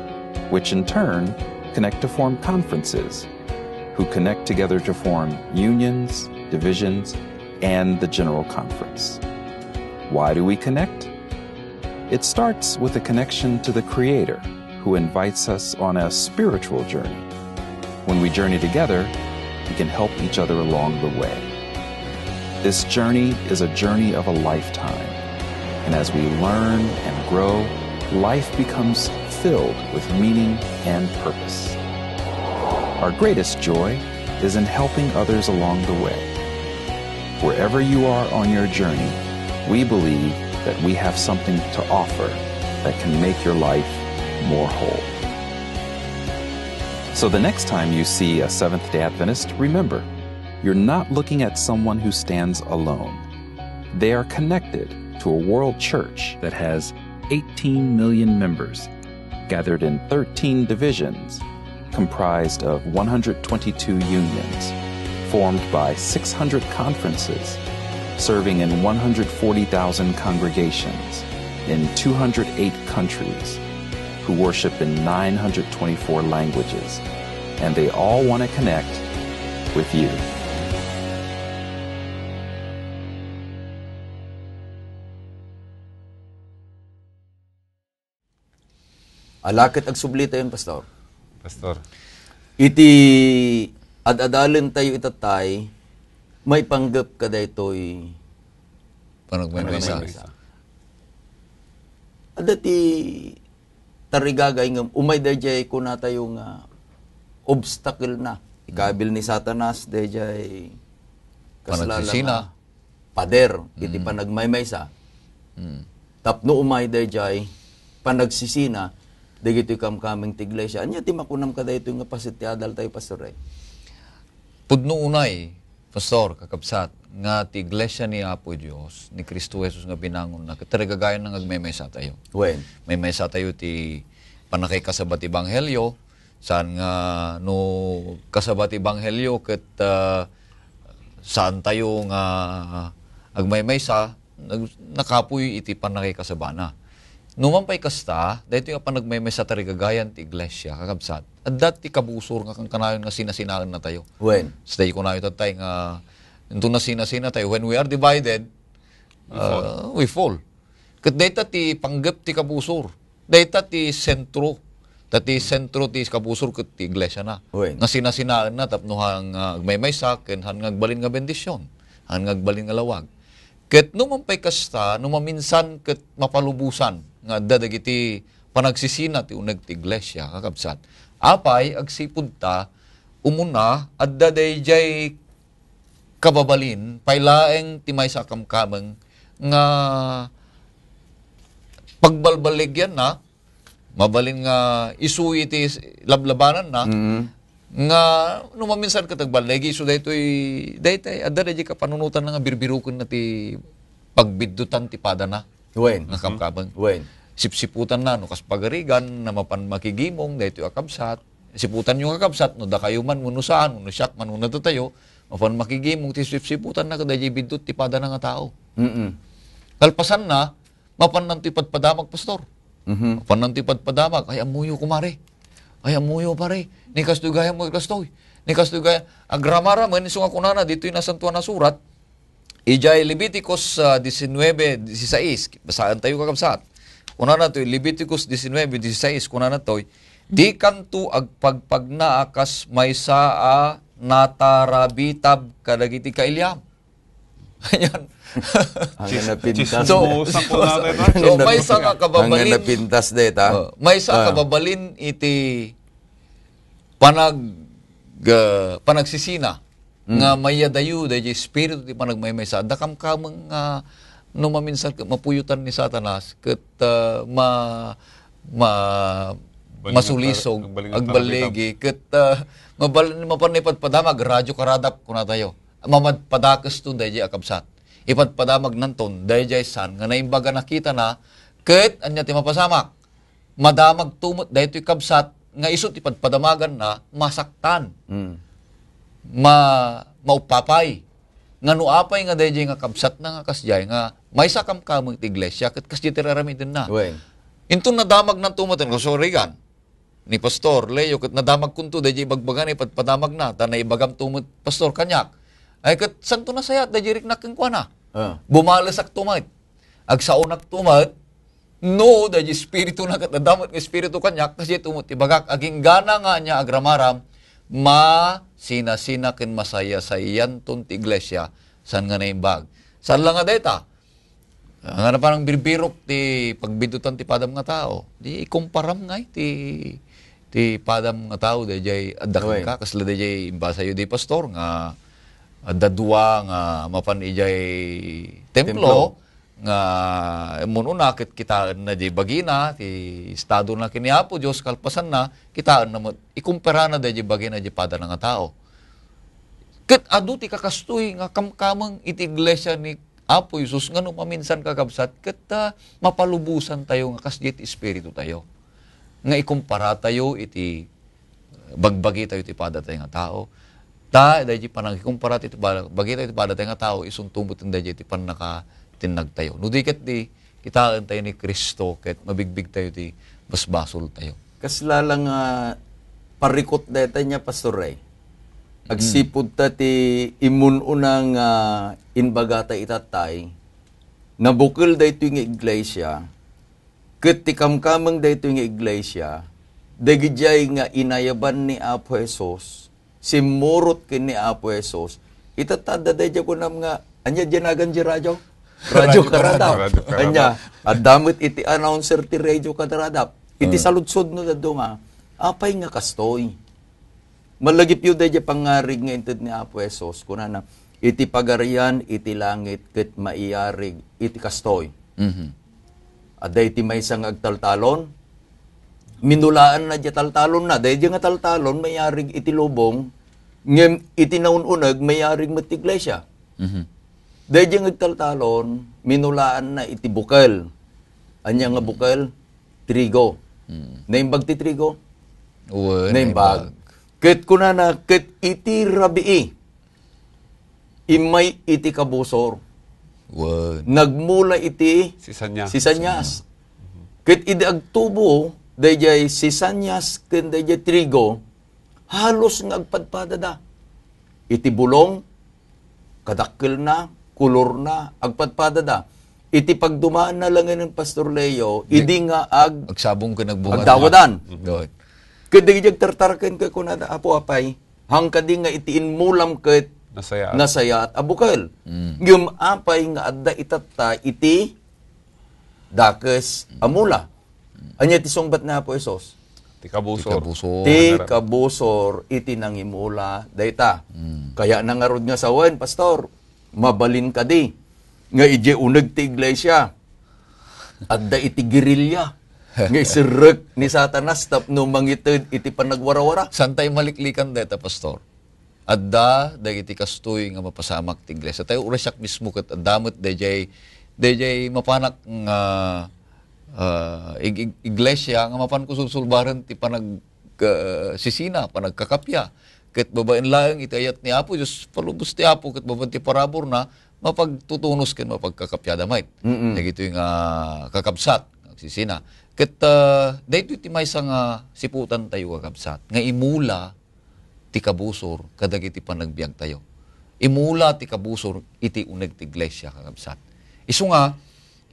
which in turn connect to form conferences, who connect together to form unions, divisions, and the General Conference. Why do we connect? It starts with a connection to the Creator, who invites us on a spiritual journey. When we journey together, we can help each other along the way. This journey is a journey of a lifetime, and as we learn and grow, life becomes filled with meaning and purpose. Our greatest joy is in helping others along the way. Wherever you are on your journey, we believe that we have something to offer that can make your life more whole. So the next time you see a Seventh day Adventist, remember, you're not looking at someone who stands alone. They are connected to a world church that has eighteen million members, gathered in thirteen divisions, comprised of one hundred twenty-two unions, formed by six hundred conferences, serving in one hundred forty thousand congregations in two hundred eight countries, who worship in nine hundred twenty-four languages, and they all want to connect with you. Ala ket agsubli tayon, Pastor. Pastor. Iti ad-adalen tayo itatay, maipanggep kadaytoy Panagmaymaysa. Panagmaymaysa. Adda ti tarigagay ngem umay daydiay kuna tayo nga obstacle na. Ikabil ni Satanas daydiay kasla Panagsisina. nga pader iti Mm. panagmaymaysa. Mm. Tapno umay daydiay panagsisina dagitoy kamkameng ti iglesia. Ania ti makunam kadaytoy nga paset ti adal tayo, Pastor Ray? Pudno unay, Pastor, kakabsat, nga ti Iglesia ni Apo Dios, ni Cristo Jesus nga binangonna, ket tarigagayan nga agmaymaysa tayo. Wen. Maymaysa tayo ti pannakikasaba ti Ebanghelio, saan nga no kasaba ti Ebanghelio ket, ah, saan tayo nga agmaymaysa, nag-, nakapoy iti pannakikasabana. No man pay kasta, daytoy nga panagmaymaysa tarigagayan ti iglesia, kakabsat, adda ti kabusor nga kankanayon nga sinasinaenna tayo. Wen. Sa tayo kunayo tattay nga, inton nasinasina tayo, when we are divided, We fall. uh, we fall. Ket dayta ti panggep ti kabusor. Dayta ti sentro. Ta ti sentro ti kabusor ket ti iglesia na. Wen. Nga sinasinaenna tapno han nga agmaymaysa ken han nga agbalin nga bendisyon. Han nga agbalin nga lawag. Ket no man pay kasta, no maminsan ket mapalubosan nga adda dagiti panagsisina ti uneg ti iglesia, kakabsat. Apay, agsipud ta, umuna, adda dayjay kababalin, pay laeng ti maysa a kamkameng nga pagbalbaligianna, mabalin nga isu iti s-, lablabananna, Mm. nga no maminsan ket agbaligi, isu daytoy, daytay, adda dayjay kapanunotanna nga birbirukenna ti pagbiddutan ti padana Wen. nga kamkameng. Wen. Sipsiputanna, no kas pagarigan, na mapan makigimong, daytoy a kabsat. Siputanyo nga kabsat, no dakayo man, wenno saan, wenno siak man, wenno datayo, mapan makigimong, ti sipsiputanna, kadayjay biddut ti padana nga tao. Mm-mm. Kalpasanna, mapannanto ipadpadamag, Pastor. Mhm. Mapannanto ipadpadamag. Ay, ammoyo, kumare. Ay, ammoyo, pare. Ni kastoy gayam, ni kastoy. Ni kastoy gayam. Agramaramen, isu nga kunana, ditoy Nasantoan a Surat, idiay Leviticus, ah, diecinueve dieciséis. Basaen tayo, kakabsat. Kunana toy, Leviticus diecinueve dieciséis, kunana toy, "Dikanto agpagpagna a kas maysa a natarabitab kadagiti kailiam." Ayan. Ang Chis-, napintas. Chismosa po natin, ha? So, maysa nga kababalin. Ang napintas deta. Oh, maysa nga Ah. kababalin iti panag-, ah, panagsisina Mm. nga mayadayo dayjay espiritu ti panagmaymaysa. Adda kamkameng nga no maminsan ket mapuyotan ni Satanas ket, ah, ma-, ma-, Agbalin masulisog, agbalin agbaligi, ket, ah, mabal-, mapan ipadpadamag, radyo karadap, kuna tayo. Mamadpadakesto dayjay a kabsat. Ipadpadamagnanton dayjay saan nga naimbag a nakitana, ket ania ti mapasamak? Madamagto met daytoy kabsat nga isu ti padpadamaganna, masaktan. Mm. Ma-, maupapay. Nga no apay nga dayjay nga kabsatna nga kasdiay nga maysa kamkameng ti iglesia ket kasdiay ti raramidenna. Wen. Inton nadamagnanto met, no, sorry, kan. ni Pastor Leo, ket nadamagkonto dayjay ibagbagana, ipadpadamagna, ta naibagamto met, Pastor, kaniak. Ay, ket santo nasayat dayjay riknak kenkuana. Ah. Bumalesakto met. Agsaonakto met. No, dayjay espirituna ket adda met nga espiritu kaniak, kasdiay met ti ibagak, aginggana nga ania agramaram, masinasina ken masayasayanton ti iglesia, saan nga naimbag. Saan la nga dayta, nga napanang birbirok ti pagbiddutan ti padam nga tao, di ikumparam ngay ti, ti padam nga tao, dayjay adda Oy. kenka, kasla dayjay imbasayo di pastor nga adda dua nga mapan idiay templo, Templo. nga immun-una ket kitaenna di bagina, ti estadona ken ni Apo Dios, kalpasanna, kitaenna met, ikumparana dayjay bagina di padana nga tao. Ket adu ti kakastoy nga kamkameng iti iglesia ni Apo Jesus nga no maminsan, kakabsat, ket, ah, mapalubosan tayo nga kasdiay ti espiritu tayo. Nga ikumpara tayo iti bagbagi tayo ti pada tayo nga tao. Ta, dayjay panagikumpara ti pada, bagi tayo ti pada tayo nga tao, isunto met dayjay ti pannakatinnag tayo. No di ket di, kitaen tayo ni Cristo ket mabigbig tayo ti basbasol tayo. Kasla la nga parikot dayta nia, Pastor Ray. Agsipud ta ti immun-una nga imbagata itattay, nabukel daytoy nga iglesia, ket ti kamkameng daytoy nga iglesia, dagijay nga inayaban ni Apo Jesus, simmurot ken ni Apo Jesus, itatta adda dayjay kunam nga, ania diay nagan di radio? Radio Karadap. Radio Karadap. Ania, adda met iti announcer ti Radio Karadap. Iti saludsod no daddo nga, apay nga kastoy? Malagipyo dayjay pangarig nga inted ni Apo Jesus, kunana, "Iti pagarian iti langit ket maiarig iti kastoy." Mhm. Adda iti maysa nga agtaltalon, minulaanna diay taltalonna. Dayjay nga taltalon, maiarig iti lubong, Ngem iti naun-uneg, mayarig met ti iglesia. Mhm. Daydiay nga agtaltalon, minulaanna iti bukel. Ania nga bukel? Trigo. Mm. Naimbag ti trigo? Wen, naimbag. Naimbag. Ket kunana, ket iti rabii, immay iti kabusor. Wen. Nagmula iti sisanyas. Sisanyas. Ket idi agtubo, daydiay sisanyas ken daydiay trigo, halos nga agpadpadada. Iti bulong, kadakkelna, kolorna, agpadpadada. Iti pagdumaanna laengen, Pastor Leo, di, idi nga ag-, agsabong ken agbunga, agdawadan. Mhm. Ket dagiti agtartarken ket kunada, "Apo, apay, hangkadi nga iti inmulam ket nasayaat, nasayaat a bukel." Mm. Ngem apay nga adda itatta iti dakes a mula? Ania ti sungbat ni Apo Jesus? Ti kabusor. Ti kabusor. Ti kabusor iti nangimula dayta. Mm. Kayatna ngarud nga sawen, Pastor, mabalin kadi nga idiay uneg ti iglesia, adda iti gerilya nga iserrek ni Satanas tapno mangited iti panagwarawara. Saan tayo maliklikan dayta, Pastor? Adda dagiti kastoy nga mapasamak ti iglesia. Tayo, uray siak mismo ket adda met daydiay, daydiay mapanak nga, ah, ig-, ig-, iglesia nga mapanko sulsulbaren ti panag-, ah, sisina, panagkakapia. Ket babaen laeng iti ayat ni Apo Dios, palubos ti Apo, ket babaen ti paraburna, mapagtutunos ken mapagkakapiada met. Mm-mm. Dagitoy nga kakabsat, agsisina. Ket, ah, daytoy ti maysa nga siputan tayo, kakabsat, nga imula ti kabusor kadagiti panagbiag tayo. Imula ti kabusor iti uneg ti iglesia, kakabsat. Isu nga,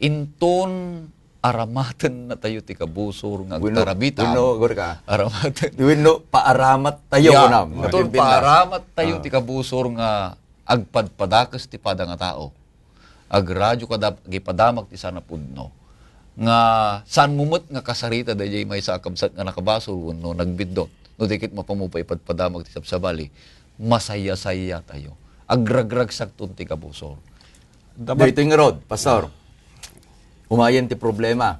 inton aramaten na tayo ti kabusor nga agtarabitam. Wenno, agor ka. Aramaten. Wenno, paaramat tayo, ya, kunam. Inton paaramat tayo ti kabusor nga agpadpadakes ti pada nga tao. Agradio kada agipadamak ti saan a pudno. Nga saan mo met nga kasarita daydiay maysa a kabsat nga nakabasol wenno nagbiddut. No di ket mapan mo pay ipadpadamak ti sabsabali, masayasaya tayo. Agragragsakton ti kabusor. Dapat daytoy ngarud, Pastor. Umayen ti problema.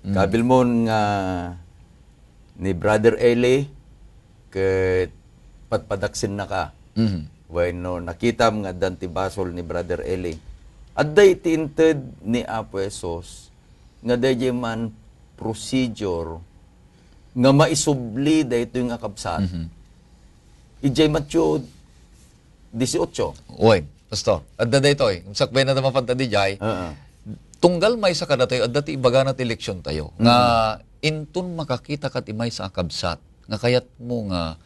Mm. Kabilmon nga ni Brother Eli, ket padpadaksennaka. Mhm. Wenno nakitam nga addan ti basol ni Brother Eli. Adda iti inted ni Apo Jesus nga daydiay man procedure nga maisubli daytoy nga kabsat. Mhm. Idiay Mateo dieciocho. Wen, Pastor. Adda daytoy. Sakbay na ta mapanta didiay. Oo. Tunggal maysa kadatayo, adda ti ibagana ti leksyon tayo. Nga Mm. inton makakita ka ti maysa a kabsat, nga kayat mo nga,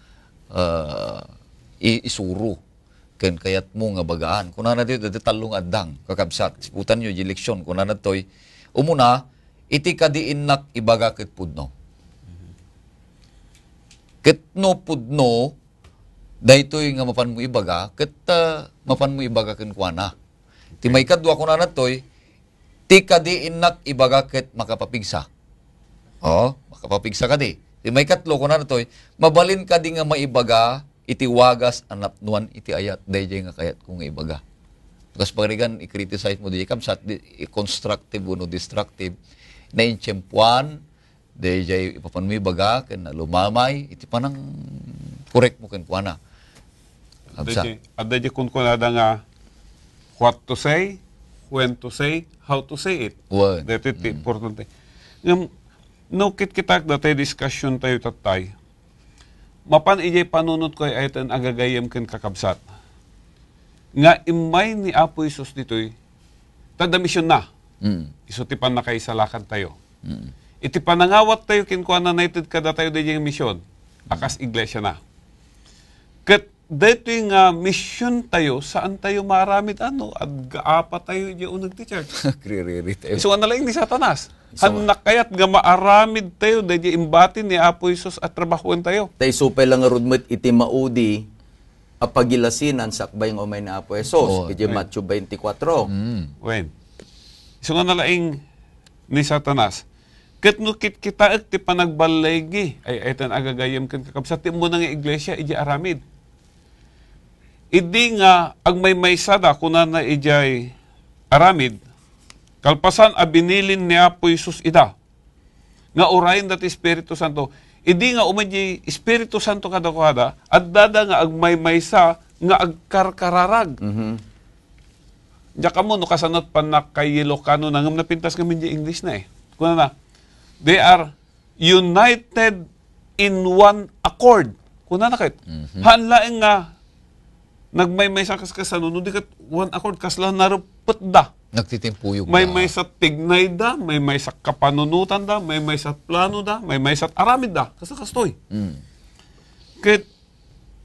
ah, i-, isuro, ken kayat mo nga bagaan. Kunana ditoy, adda tallo nga addang, kakabsat. Siputan yo di leksyon. Kunana ditoy, umuna, iti kadi innak ibaga ket pudno. Ket no pudno, daytoy nga mapan mo ibaga, ket, ah, mapan mo ibaga kenkuana. Ti maikadua, kunana ditoy, ti kadi innak ibaga ket makapapigsa. Oo, makapapigsa kadi. Ti maikatlo, kunana ditoy, mabalin kadi nga maibaga iti wagas a napnuan iti ayat, daydiay nga kayatko nga ibaga. Kas pagarigan, i-criticize mo, di kabsat, di, i-constructive wenno destructive, naintiempuan, daydiay ipapan mo ibaga ken nalumamay iti panang-correct mo kenkuana. Kabsat. Adda di, adda di kunkunada nga what to say, when to say, how to say it. Wen. Daytoy ti Mm. importante. Ngem, no kitkitak daytoy discussion tayo tattay, mapan idiay panunotko ay ayten agagayem ken kakabsat. Nga immay ni Apo Jesus ditoy, ta adda mision na. Mm. Isu ti pannakaisalakad tayo. Mm. Iti panangawat tayo kenkuana, naited kadatayo daydiay nga mision a kas iglesia na. Ket daytoy nga mision tayo, saan tayo maaramid, ano, aggaapa tayo idiay uneg ti church. Agririri tayo. Isu nga nalaing ni Satanas. Isu nga. Hannak kayat nga maaramid tayo daydiay imbati ni Apo Jesus a trabahoen tayo. Ta isu pay la ngarud met iti maudi a pagilasinan sakbay nga umay ni Apo Jesus, Oo. iti Wen. Matthew twenty-four. Mm. Wen. Isu nga nalaing ni Satanas. Ket no kitkitaek ti panagballigi, ay, ay, tan agagayem ken kakabsat, ti immuna nga iglesia, idiay aramid. Idi nga agmaymaysada, kunana idiay aramid, kalpasan a binilin ni Apo Jesus ida, nga urayenda ti Espiritu Santo, idi nga umay di Espiritu Santo kadakuada, addada nga agmaymaysa nga agkarkararag. Mhm. Diak ammo no kasano ti pannakailokano na ngem napintas ngamin di English na eh. Kunana, "They are united in one accord." Kunana ket, Mhm. haan laeng nga nagmaymaysa kas kasano, no di ket one accord, kasla narupetda. Nagtitimpuyogda. Maymaysa ti tignayda, maymaysa kapanunotanda, maymaysa planoda, maymaysa aramidda. Kasla kastoy. Mm. Ket,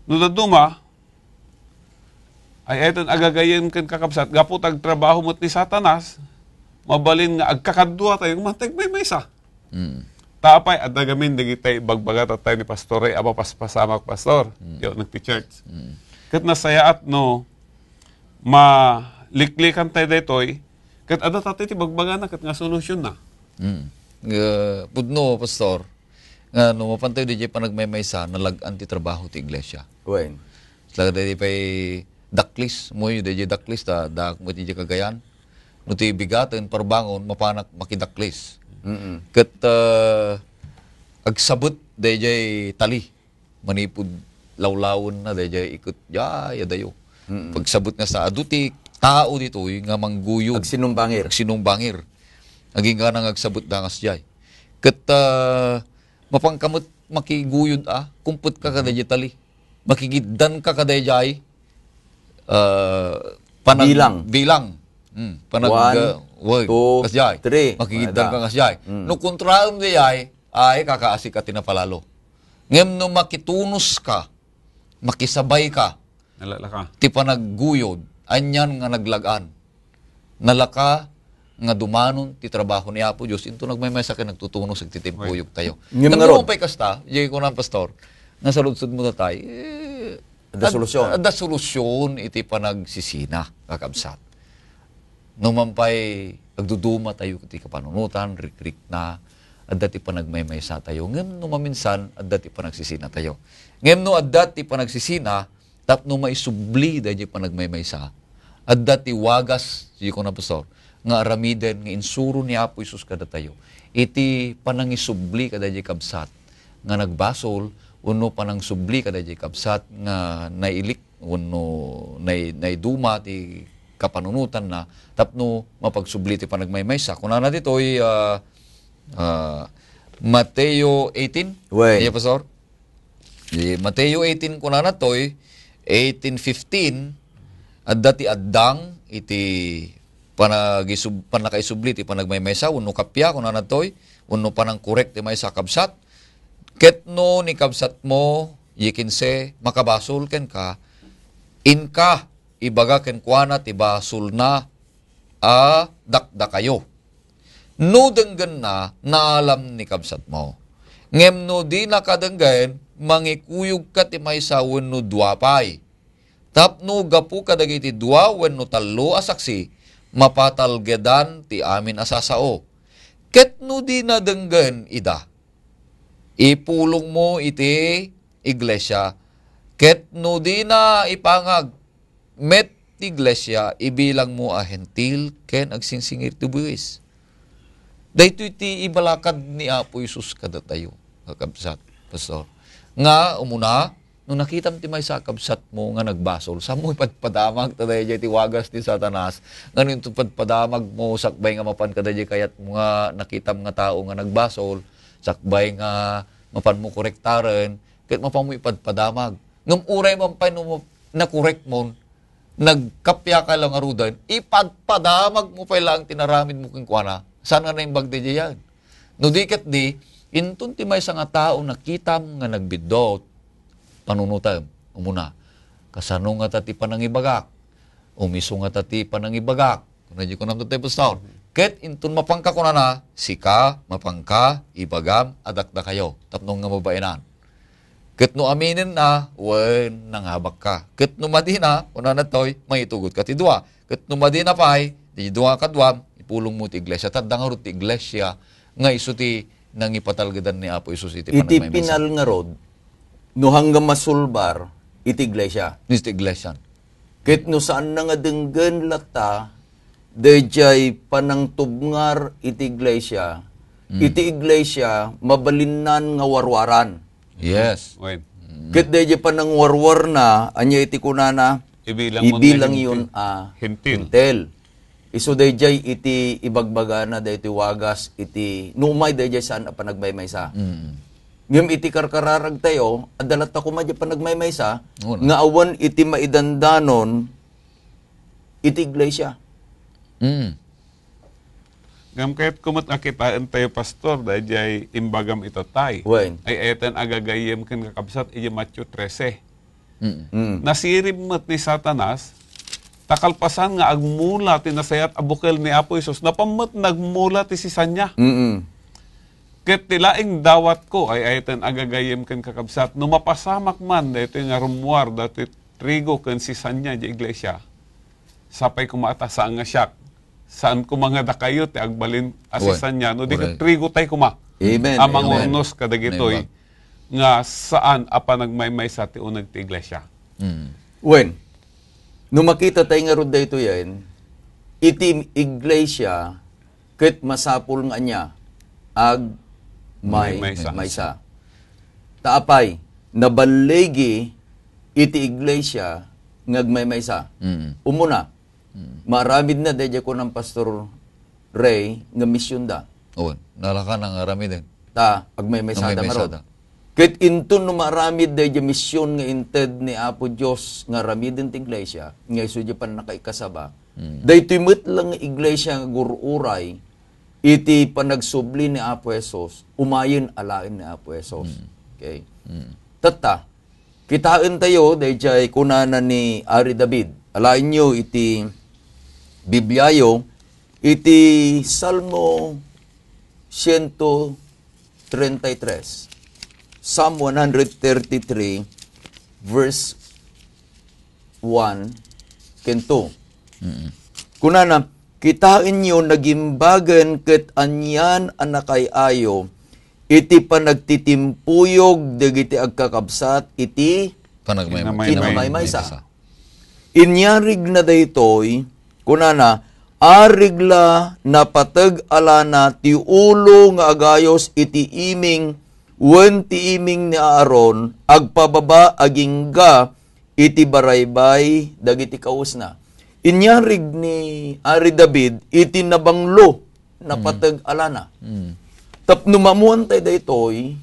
no dadduma, ay, eton agagayem ken kakabsat, gapu ta agtrabaho met ni Satanas, mabalin nga agkakadua tayo, manteg maymaysa. Mm. Ta apay, adda gamin dagiti ibagbagatayo ni Pastor Ray, a mapaspasamak, Pastor. Mm. Yo, nagti-church. Mm. Ket nasayaat no maliklikan tayo daytoy, ket adda tayo ti bagbagana ket nga solusyon na. Mm. Nga, pudno, Pastor, nga no mapan tayo diay panagmaymaysa, nalag-an ti trabaho ti iglesia. Wen. Talaga diay pay daklis, mo diay daklis, ta, daak mo diay kagayan. No ti bigaten, parbangon, mapanak makidaklis. Mm-mm. Ket, ah, agsabet dayjay tali. Manipud lawlawenna dayjay iket, jay, adayo. Mm-mm. Pagsabet nga sa, adu ti tao ditoy nga mangguyod. Agsinumbangir. Agsinumbangir. Agingga nga agsabet da nga sijay. Ket, ah, mapanka met makiguyod a, kumpet ka kadayjay tali. Makigiddan ka kadayjay, ah, panag-, Bilang. bilang. Hmm, panag-, One, ah, word. Two, Kasjay. Three. Makigiddan Wala. ka kasjay. Hmm. No kontraem dayjay, ay, kakaasi ka ti napalalo. Ngem no makitunus ka, makisabay ka, Nalala ka. ti panagguyod, anian nga naglag-an. Nalaka nga dumanon ti trabaho ni Apo Dios, into nagmaymaysa ken nagtutunos iti timpuyog tayo. Ngem Ngem ngarud. Pay kasta, di ko na, Pastor, nga saludsod mo tatay, eh, Adda ad-, solusyon. adda solusyon iti panagsisina, kakabsat. No man pay agduduma tayo iti kapanunotan, rikrikna, adda ti panagmaymaysa tayo. Ngem no maminsan, adda ti panagsisina tayo. Ngem no adda ti panagsisina, tapno maisubli dayjay panagmaymaysa, adda ti wagas, di ko na, Pastor, nga aramiden nga insuro ni Apo Jesus kadatayo iti panangisubli kadayjay kabsat nga nagbasol, wenno panangisubli kadayjay kabsat nga nailik wenno nay-, naiduma ti kapanunotanna tapno mapagsubli ti panagmaymaysa. Kunana ditoy, ah, ah, Mateo eighteen. Wen. Iya, Pastor? Di Mateo eighteen kunana toy, eighteen fifteen, adda ti addang iti panagisub-, pannakaisubli ti panagmaymaysa, wenno kappia, kunana toy, wenno panangkorek ti maysa a kabsat. Ket no ni kabsatmo, yikinse, makabasol kenka, inka, ibaga kenkuana ti basolna a dakdakayo. No denggenna, naalam ni kabsatmo. Ngem no dinaka denggen, mangikuyogka ti maysa wenno dua pay. Tapno gapu kadagiti dua wenno tallo a saksi, mapatalgedan ti amin a sasao. Ket no dina denggen ida, ipulongmo iti iglesia, ket no dina ipangag met ti iglesia, ibilangmo a hentil ken agsingsingir ti buis. Daytoy ti ibalakad ni Apo Jesus kadatayo, kakabsat, Pastor. Nga, umuna, no nakitam ti maysa a kabsatmo nga nagbasol, saanmo ipadpadamag, ta daydiay ti wagas ni Satanas, nga no inton padpadamagmo, sakbay nga mapan kadaydiay kayatmo nga nakitam nga tao nga nagbasol, sakbay nga mapanmo korektaren, ket mapanmo ipadpadamag. Ngem uray man pay no nakorekmon, nagkappia ka lang ngaruden, ipadpadamagmo pay laeng ti naramidmo kenkuana. Saan nga naimbag daydiayen? No di ket di, inton ti maysa nga tao nakitam nga nagbiddut, panunotem, umuna, kasano ngata ti panangibagak? Umiso ngata ti panangibagak? Kuna di kunam ti Pastor. Ket inton mapanka kunana, sika, mapanka, ibagam a dakdakayo. Tapno nga mabaenan. Ket no aminenna, wen, nangabakka. Ket no madina, kunana toy, mangitugotka ti dua. Ket no madina pay, ti dua kaduam, ipulongmo ti iglesia. Ta adda ngarud ti iglesia nga isu ti nangipatalgedan ni Apo Jesus iti Iti panagmaymaysa. Pinal ngarud, no hanggang masulbar iti iglesia. Iti iglesia. Ket no saanna nga denggen latta, daydiay panangtubngar iti iglesia, Mm. Iti iglesia, mabalinnan nga warwaran. Yes. Wen. Ket daydiay panangwarwarna, ania iti kunana? Ibilang mo nga Ibilang hentil. Yon a hentil. Hentil. Isu daydiay iti ibagbagana, daytoy wagas, iti numay daydiay saan a panagmaymaysa. Mm. Ngem iti karkararagtayo, adda latta koma diay panagmaymaysa, Una. Nga awan iti maidandanon iti iglesia. Mm. Ngem kayatko met a kitaentayo, Pastor, daydiay imbagam ita tay. Wen. Ay, eten a gagayyem ken kakabsat, iti Mateo trese. Mm. Mm. Nasirib met ni Satanas, ta kalpasan nga agmula ti nasayaat a bukel ni Apo Jesus, napan met nagmula ti sisania. Mm. Ket ti laeng dawatko, ay, ay, eten a gagayyem ken kakabsat, no mapasamak man daytoy nga rummuar dati trigo ken sisania di iglesia, sapay koma ta saan nga siak. Saan koma nga dakayo ti agbalin a Wen. Sisania, no di ket Correct. Trigo tay koma. Amen. A Amen. Mangurnos kadagitoy Amen. Nga saan a panagmaymaysa ti uneg ti iglesia. Mm. Wen, no makita tay ngarud daytoyen, iti iglesia ket masapul nga ania, ag may May maysa. Maysa. Ta apay, naballigi iti iglesia nga agmaymaysa. Mm. Umuna, Mm. Maaramid na, daydiay kunan Pastor Ray nga mision da. Oo, nalaka na nga aramiden. Ta, agmaymaysa da Agmaymaysa ngarud. Da. Ket inton no maaramid daydiay mision nga inted ni Apo Dios nga aramiden ti iglesia, nga isu diay pannakaikasaba, Mm. daytoy met lang nga iglesia nga gur-uray iti panagsubli ni Apo Jesus, umayen alaen ni Apo Jesus. Mm. Okay? Mm. Tatta, Kitaentayo, daydiay kunana ni Ari David. Alaenyo iti Bibliayo, iti Salmo siento treinta y tres. Psalm one hundred thirty-three, verse one ken two. Mm. Kunana, "Kitaenyo, nagimbagen ket anian a nakay-ayo iti panagtitimpuyog dagiti agkakabsat iti Panagmay-, Kinamay-, kinamay-, kinamay-, maysa." Maysa. Inyarigna daytoy, kunana, "Arigla napateg a lana ti ulo nga agayos iti iming wen ti iming ni Aaron, agpababa agingga iti baraybay dagiti kawesna." Inyarig ni Ari David iti nabanglo, napateg a lana. Mm. Tapno maammuan tayo daytoy,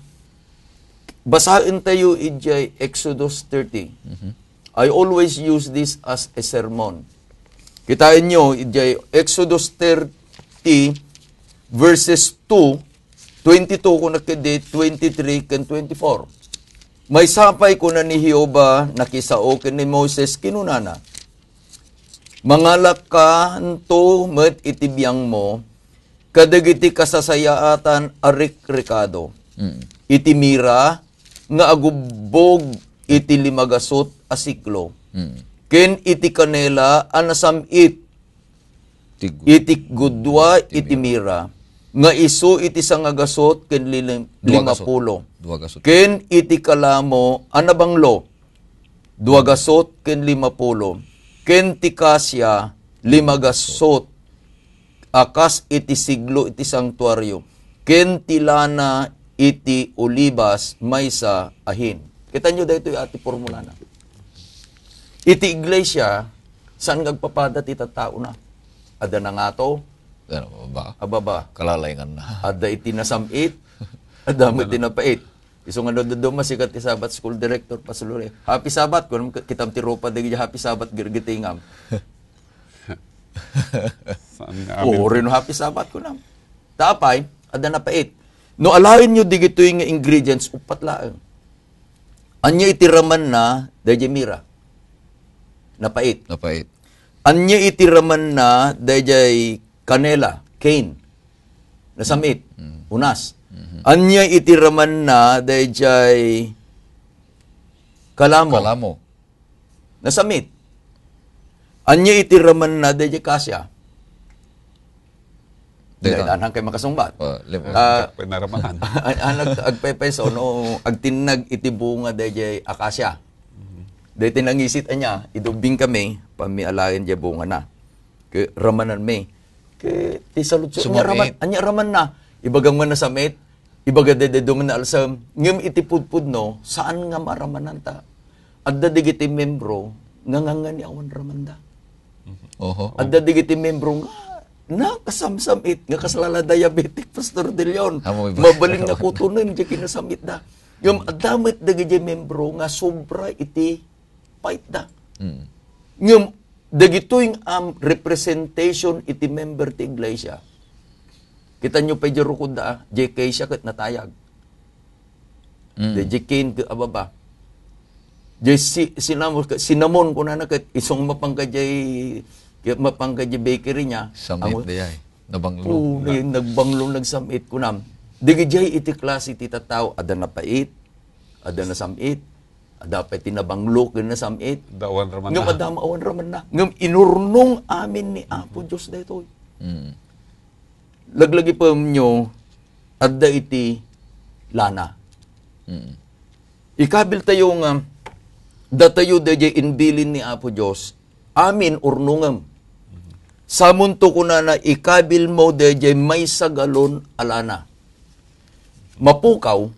basaen tayo idiay Exodus thirty. Mhm. I always use this as a sermon. Kitaenyo, idiay Exodus thirty, verses two, twenty-two, kuna ketdi, twenty-three ken twenty-four. Maysa pay, kuna ni Jehovah, nakisao ken ni Moises, kinunana, "Mangalakkanto met iti biangmo kadagiti kasasayaatan a rikrikado, Mm. iti mira nga agubbog iti limagasut a siklo, Mm. ken iti kanela a nasam-it Ti gud-, iti gudua iti iti mira. Mira, nga isu iti sangagasut ken lilim-, Duagasut. Limapulo. Duagasut. Ken iti kalamo a nabanglo, duagasut ken limapulo. Ken ti kasia, limagasut a kas iti siglo iti santuario. Ken ti lana iti olibas, maysa a hin." Kitaenyo daytoy a ti formulana. Iti iglesia, saan nga agpapada ti tattaona? Adda nangato? Ano, baba? Ababa. Kalalayngan na. Adda iti nasam-it, adda met ti napait. Isu nga no dadduma, sikat ti Sabbath School Director, Pastor Lore. "Happy Sabbath," kunam, "Kitam ti rupa dagiti Happy Sabbath, girgitingam." Saan nga amin? Oo, rin Happy Sabbath, kunam. Ta apay, adda napait. No alaenyo digitoy nga ingredients, uppat laeng. Ania iti ramanna, daydiay mira? Napait. Napait. Ania iti ramanna, daydiay kanela, cane? Nasamit. Mm. Unas. Mhm. Ania iti ramanna, daydiay kalamo? Kalamo. Nasamit. Ania iti ramanna, daydiay kasia? Dayta. Dayta, anang kay makasungbat. Oh, lima. Ah, Pinaramanan. An-, an-, ag-, agpaypayso, no, agtinnag iti bunga daydiay akasia. Mhm. Dayta nangisit ania, idubbing kami, pamialayan diay bunga na. Ke, ramanan mi. Ke, ti salud-, Sumam-, ania raman, eh. Ania raman na. Ibagam nga nasam-it, ibaga daydi duman nga alsem, ngem iti pudpudno, saan nga maramananta. Adda dagiti membro nga ngangani awan ramanda. Oho. Adda dagiti membro nga nakasamsam-it nga kas la diabetic, Pastor De Leon. Amo, iba. Mabalin nga kutonen diay kinasam-itda. Ngem adda met dagiti membro nga sobra iti paitda. Mm. Ngem dagitoy nga, um, representation iti member ti iglesia. Kitaenyo pay diay rukodda, ah, diay Keisha ket natayag. Mm. Diay Jekin ket ababa. Diay si, sinamo-, cinnamon, kunana ket isu nga mapanka diay, mapanka diay bakery niya. Sam-it diay. Nabanglo. Oo, na- nagbanglo, nagsam-it, kunam. Dagijay iti klase ti tattao, adda napait, adda nasam-it, adda pay ti nabanglo ken nasam-it. Adda awan ramanna. Ngem adda awan ramanna. Ngem inurnong amin ni Apo Dios daytoy. Mm. Laglagipemyo, adda iti lana. Mm. Ikabiltayo nga datayo daydiay imbilin ni Apo Dios, amin urnongem. Samonto kunana, ikabilmo daydiay maysa galon a lana. Mapukaw,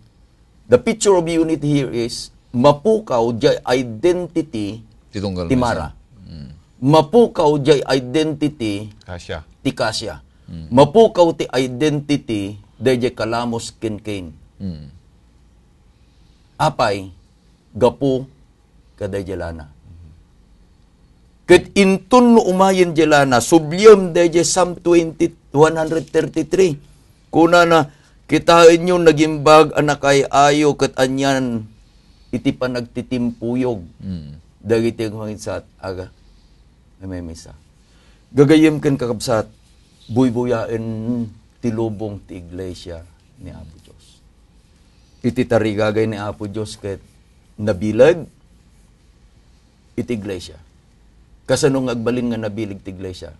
the picture of unity here is, mapukaw diay identity ti Mara. Mm. Mapukaw diay identity ti Kasia. Mm. Mapukaw ti identity daydiay Kalamos ken Cain. Mm. Apay, gapu kadaydiay lana. Ket inton no umayen diay lana, subliem daydiay Psalm twenty, one hundred thirty-three. Kunana, kitaenyo, nagimbag a nakaay-ayo ket anian iti panagtitimpuyog. Mm. Dagiti agmangidsat, aga, ay may misa. Gagayyem ken kakabsat, buybuyaen ti lubong ti iglesia ni Apo Dios. Iti tarigagay ni Apo Dios ket nabileg iti iglesia. Kasano nga agbalin nga nabileg ti iglesia?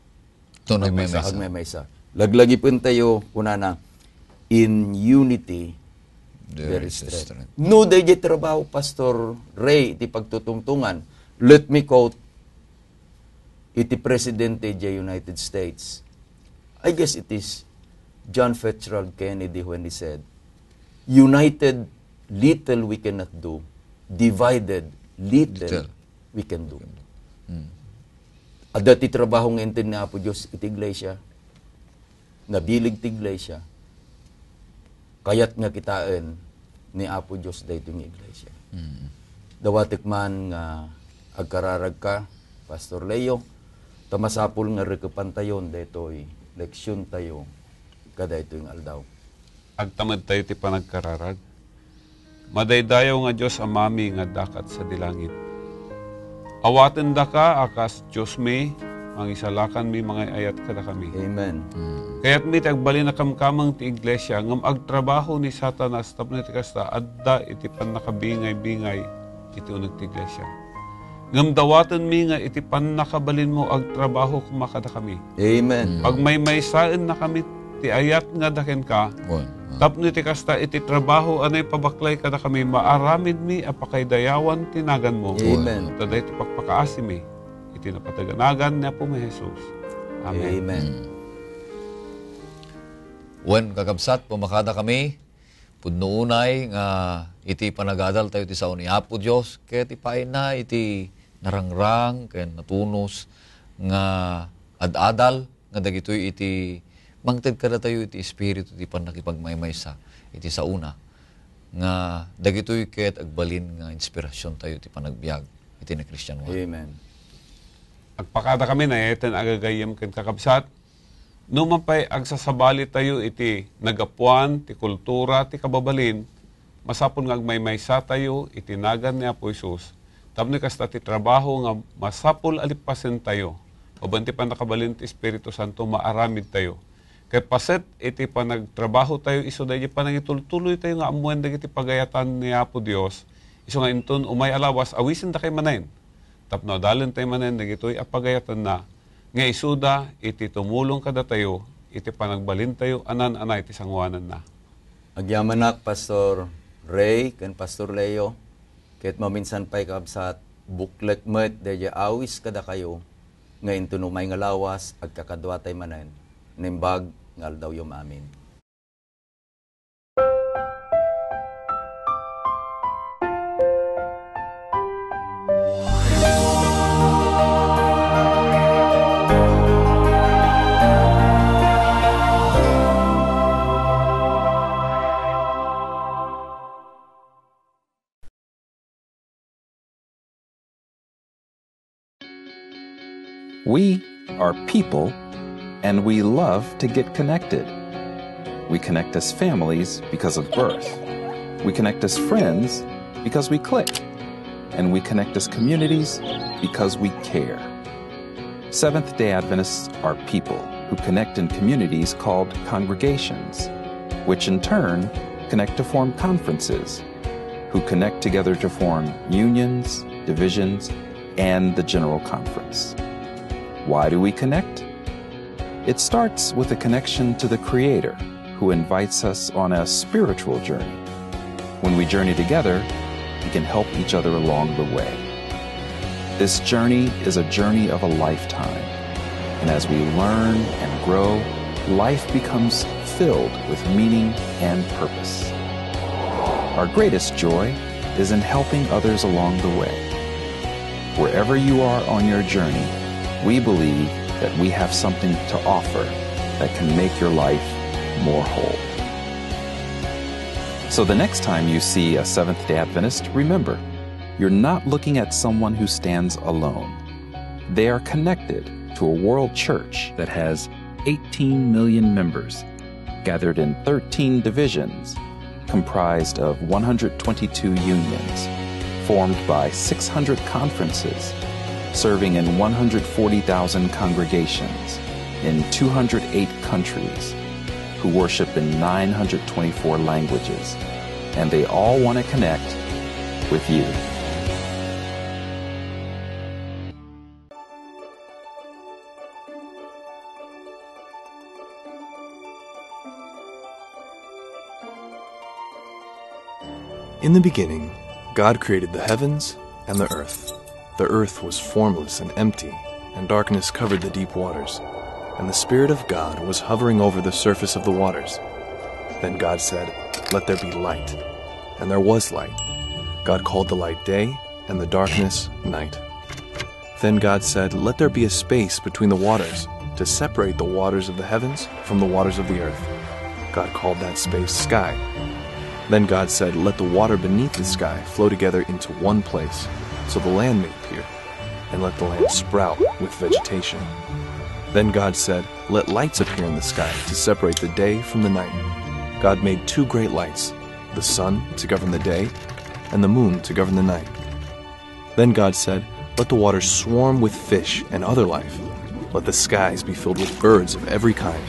No nagmaymaysa. Agmaymaysa. Laglagipentayo, kunana, "In unity, there is strength." No, daydiay trabaho, Pastor Ray, iti pagtutungtungan, let me quote iti presidente diay United States. I guess it is John Fitzgerald Kennedy when he said, "United, little we cannot do. Divided, little we can do." Mm. Adda ti trabaho nga inted ni Apo Dios iti iglesia. Nabileg ti iglesia. Kayat nga kitaen ni Apo Dios daytoy nga iglesia. Mm. Dawatek man nga agkararagka, Pastor Leo, ta masapul nga rekepantayon daytoy leksiontayo kadaytoy nga aldaw. Agtamedtayo ti panagkararag. Madaydayaw nga Dios Amami nga adda kat sadi langit. Awatendaka a kas Diosmi, mangisalakanmi, mangay-ayat kadakami. Amen. Kayatmi ti agbalin a kamkameng ti iglesia, ngem agtrabaho ni Satanas tapno iti kasta, adda iti pannakabingay-bingay iti uneg ti iglesia. Ngem dawatenmi nga iti pannakabalinmo agtrabaho koma kadakami. Amen. Pagmaymaysaennakami ti ayat nga da kenka, tapno iti kasta, iti trabaho a naipabaklay kadakami, maaramidmi a pakaidayawan ti naganmo. Amen. Ta daytoy pakpakaasimi iti napateg a nagan ni Apomi Jesus. Amen. Amen. Wen, kakabsat, pumakada kami. Pudno unay nga iti panagadaltayo ti sao ni Apo Dios, ket ipayna iti narangrang ken natunos nga ad-adal nga dagitoy iti mangted kadatayo iti espiritu ti pannakipagmaymaysa iti saona, nga dagitoy ket agbalin nga inspirasiontayo iti panagbiag iti nakristianoan. Amen. Agpakada kami, nayaten a gagayyem ken kakabsat, no man pay agsasabalitayo iti nagapuan ti kultura ti kababalin, masapul nga agmaymaysatayo iti nagan ni Apo Jesus, tapno kasta ti trabaho nga masapul a lippasentayo. Babaen ti pannakabalin ti Espiritu Santo, maaramidtayo. Ket paset iti panagtrabahotayo, isu daydi panangitultuloytayo nga ammoen dagiti pagayatan ni Apo Dios, isu nga inton umay a lawas, awisendakay manen, tapno adalentayo manen dagitoy a pagayatanna, nga isuda iti tumulong kadatayo iti panagbalintayo a naan-anay ti sangoananna. Agyamanak, Pastor Ray ken Pastor Leo, ket maminsan pay, kabsat, buklek met daydi awis kadakayo, nga inton umay nga lawas, agkakaduatay manen. Naimbag nga aldawyom amin. We are people, and we love to get connected. We connect as families because of birth. We connect as friends because we click. And we connect as communities because we care. Seventh day Adventists are people who connect in communities called congregations, which in turn connect to form conferences, who connect together to form unions, divisions, and the General Conference. Why do we connect? It starts with a connection to the Creator, who invites us on a spiritual journey. When we journey together, we can help each other along the way. This journey is a journey of a lifetime, and as we learn and grow, life becomes filled with meaning and purpose. Our greatest joy is in helping others along the way. Wherever you are on your journey, we believe that we have something to offer that can make your life more whole. So the next time you see a Seventh day Adventist, remember, you're not looking at someone who stands alone. They are connected to a world church that has eighteen million members, gathered in thirteen divisions, comprised of one hundred twenty-two unions, formed by six hundred conferences, serving in one hundred forty thousand congregations in two hundred eight countries, who worship in nine hundred twenty-four languages, and they all want to connect with you. In the beginning, God created the heavens and the earth. The earth was formless and empty, and darkness covered the deep waters. And the Spirit of God was hovering over the surface of the waters. Then God said, "Let there be light." And there was light. God called the light day, and the darkness night. Then God said, "Let there be a space between the waters, to separate the waters of the heavens from the waters of the earth." God called that space sky. Then God said, "Let the water beneath the sky flow together into one place, so the land may appear, and let the land sprout with vegetation." Then God said, "Let lights appear in the sky to separate the day from the night." God made two great lights, the sun to govern the day, and the moon to govern the night. Then God said, "Let the waters swarm with fish and other life. Let the skies be filled with birds of every kind."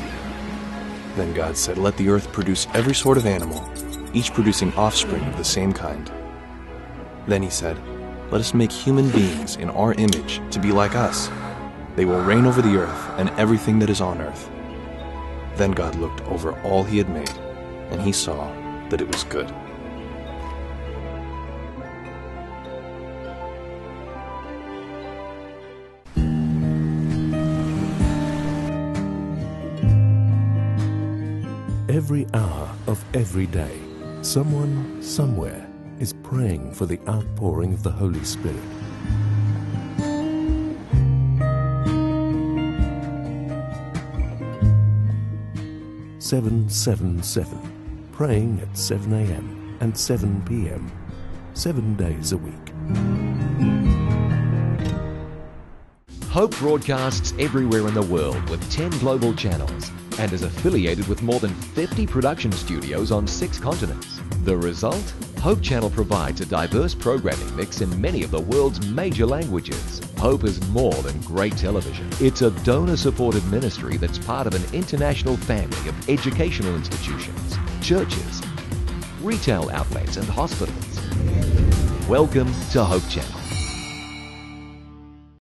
Then God said, "Let the earth produce every sort of animal, each producing offspring of the same kind." Then he said, "Let us make human beings in our image to be like us. They will reign over the earth and everything that is on earth." Then God looked over all he had made, and he saw that it was good. Every hour of every day, someone somewhere is praying for the outpouring of the Holy Spirit. Seven seven seven, praying at seven a m and seven p m, seven days a week. Hope broadcasts everywhere in the world with ten global channels and is affiliated with more than fifty production studios on six continents. The result? Hope Channel provides a diverse programming mix in many of the world's major languages. Hope is more than great television. It's a donor-supported ministry that's part of an international family of educational institutions, churches, retail outlets, and hospitals. Welcome to Hope Channel.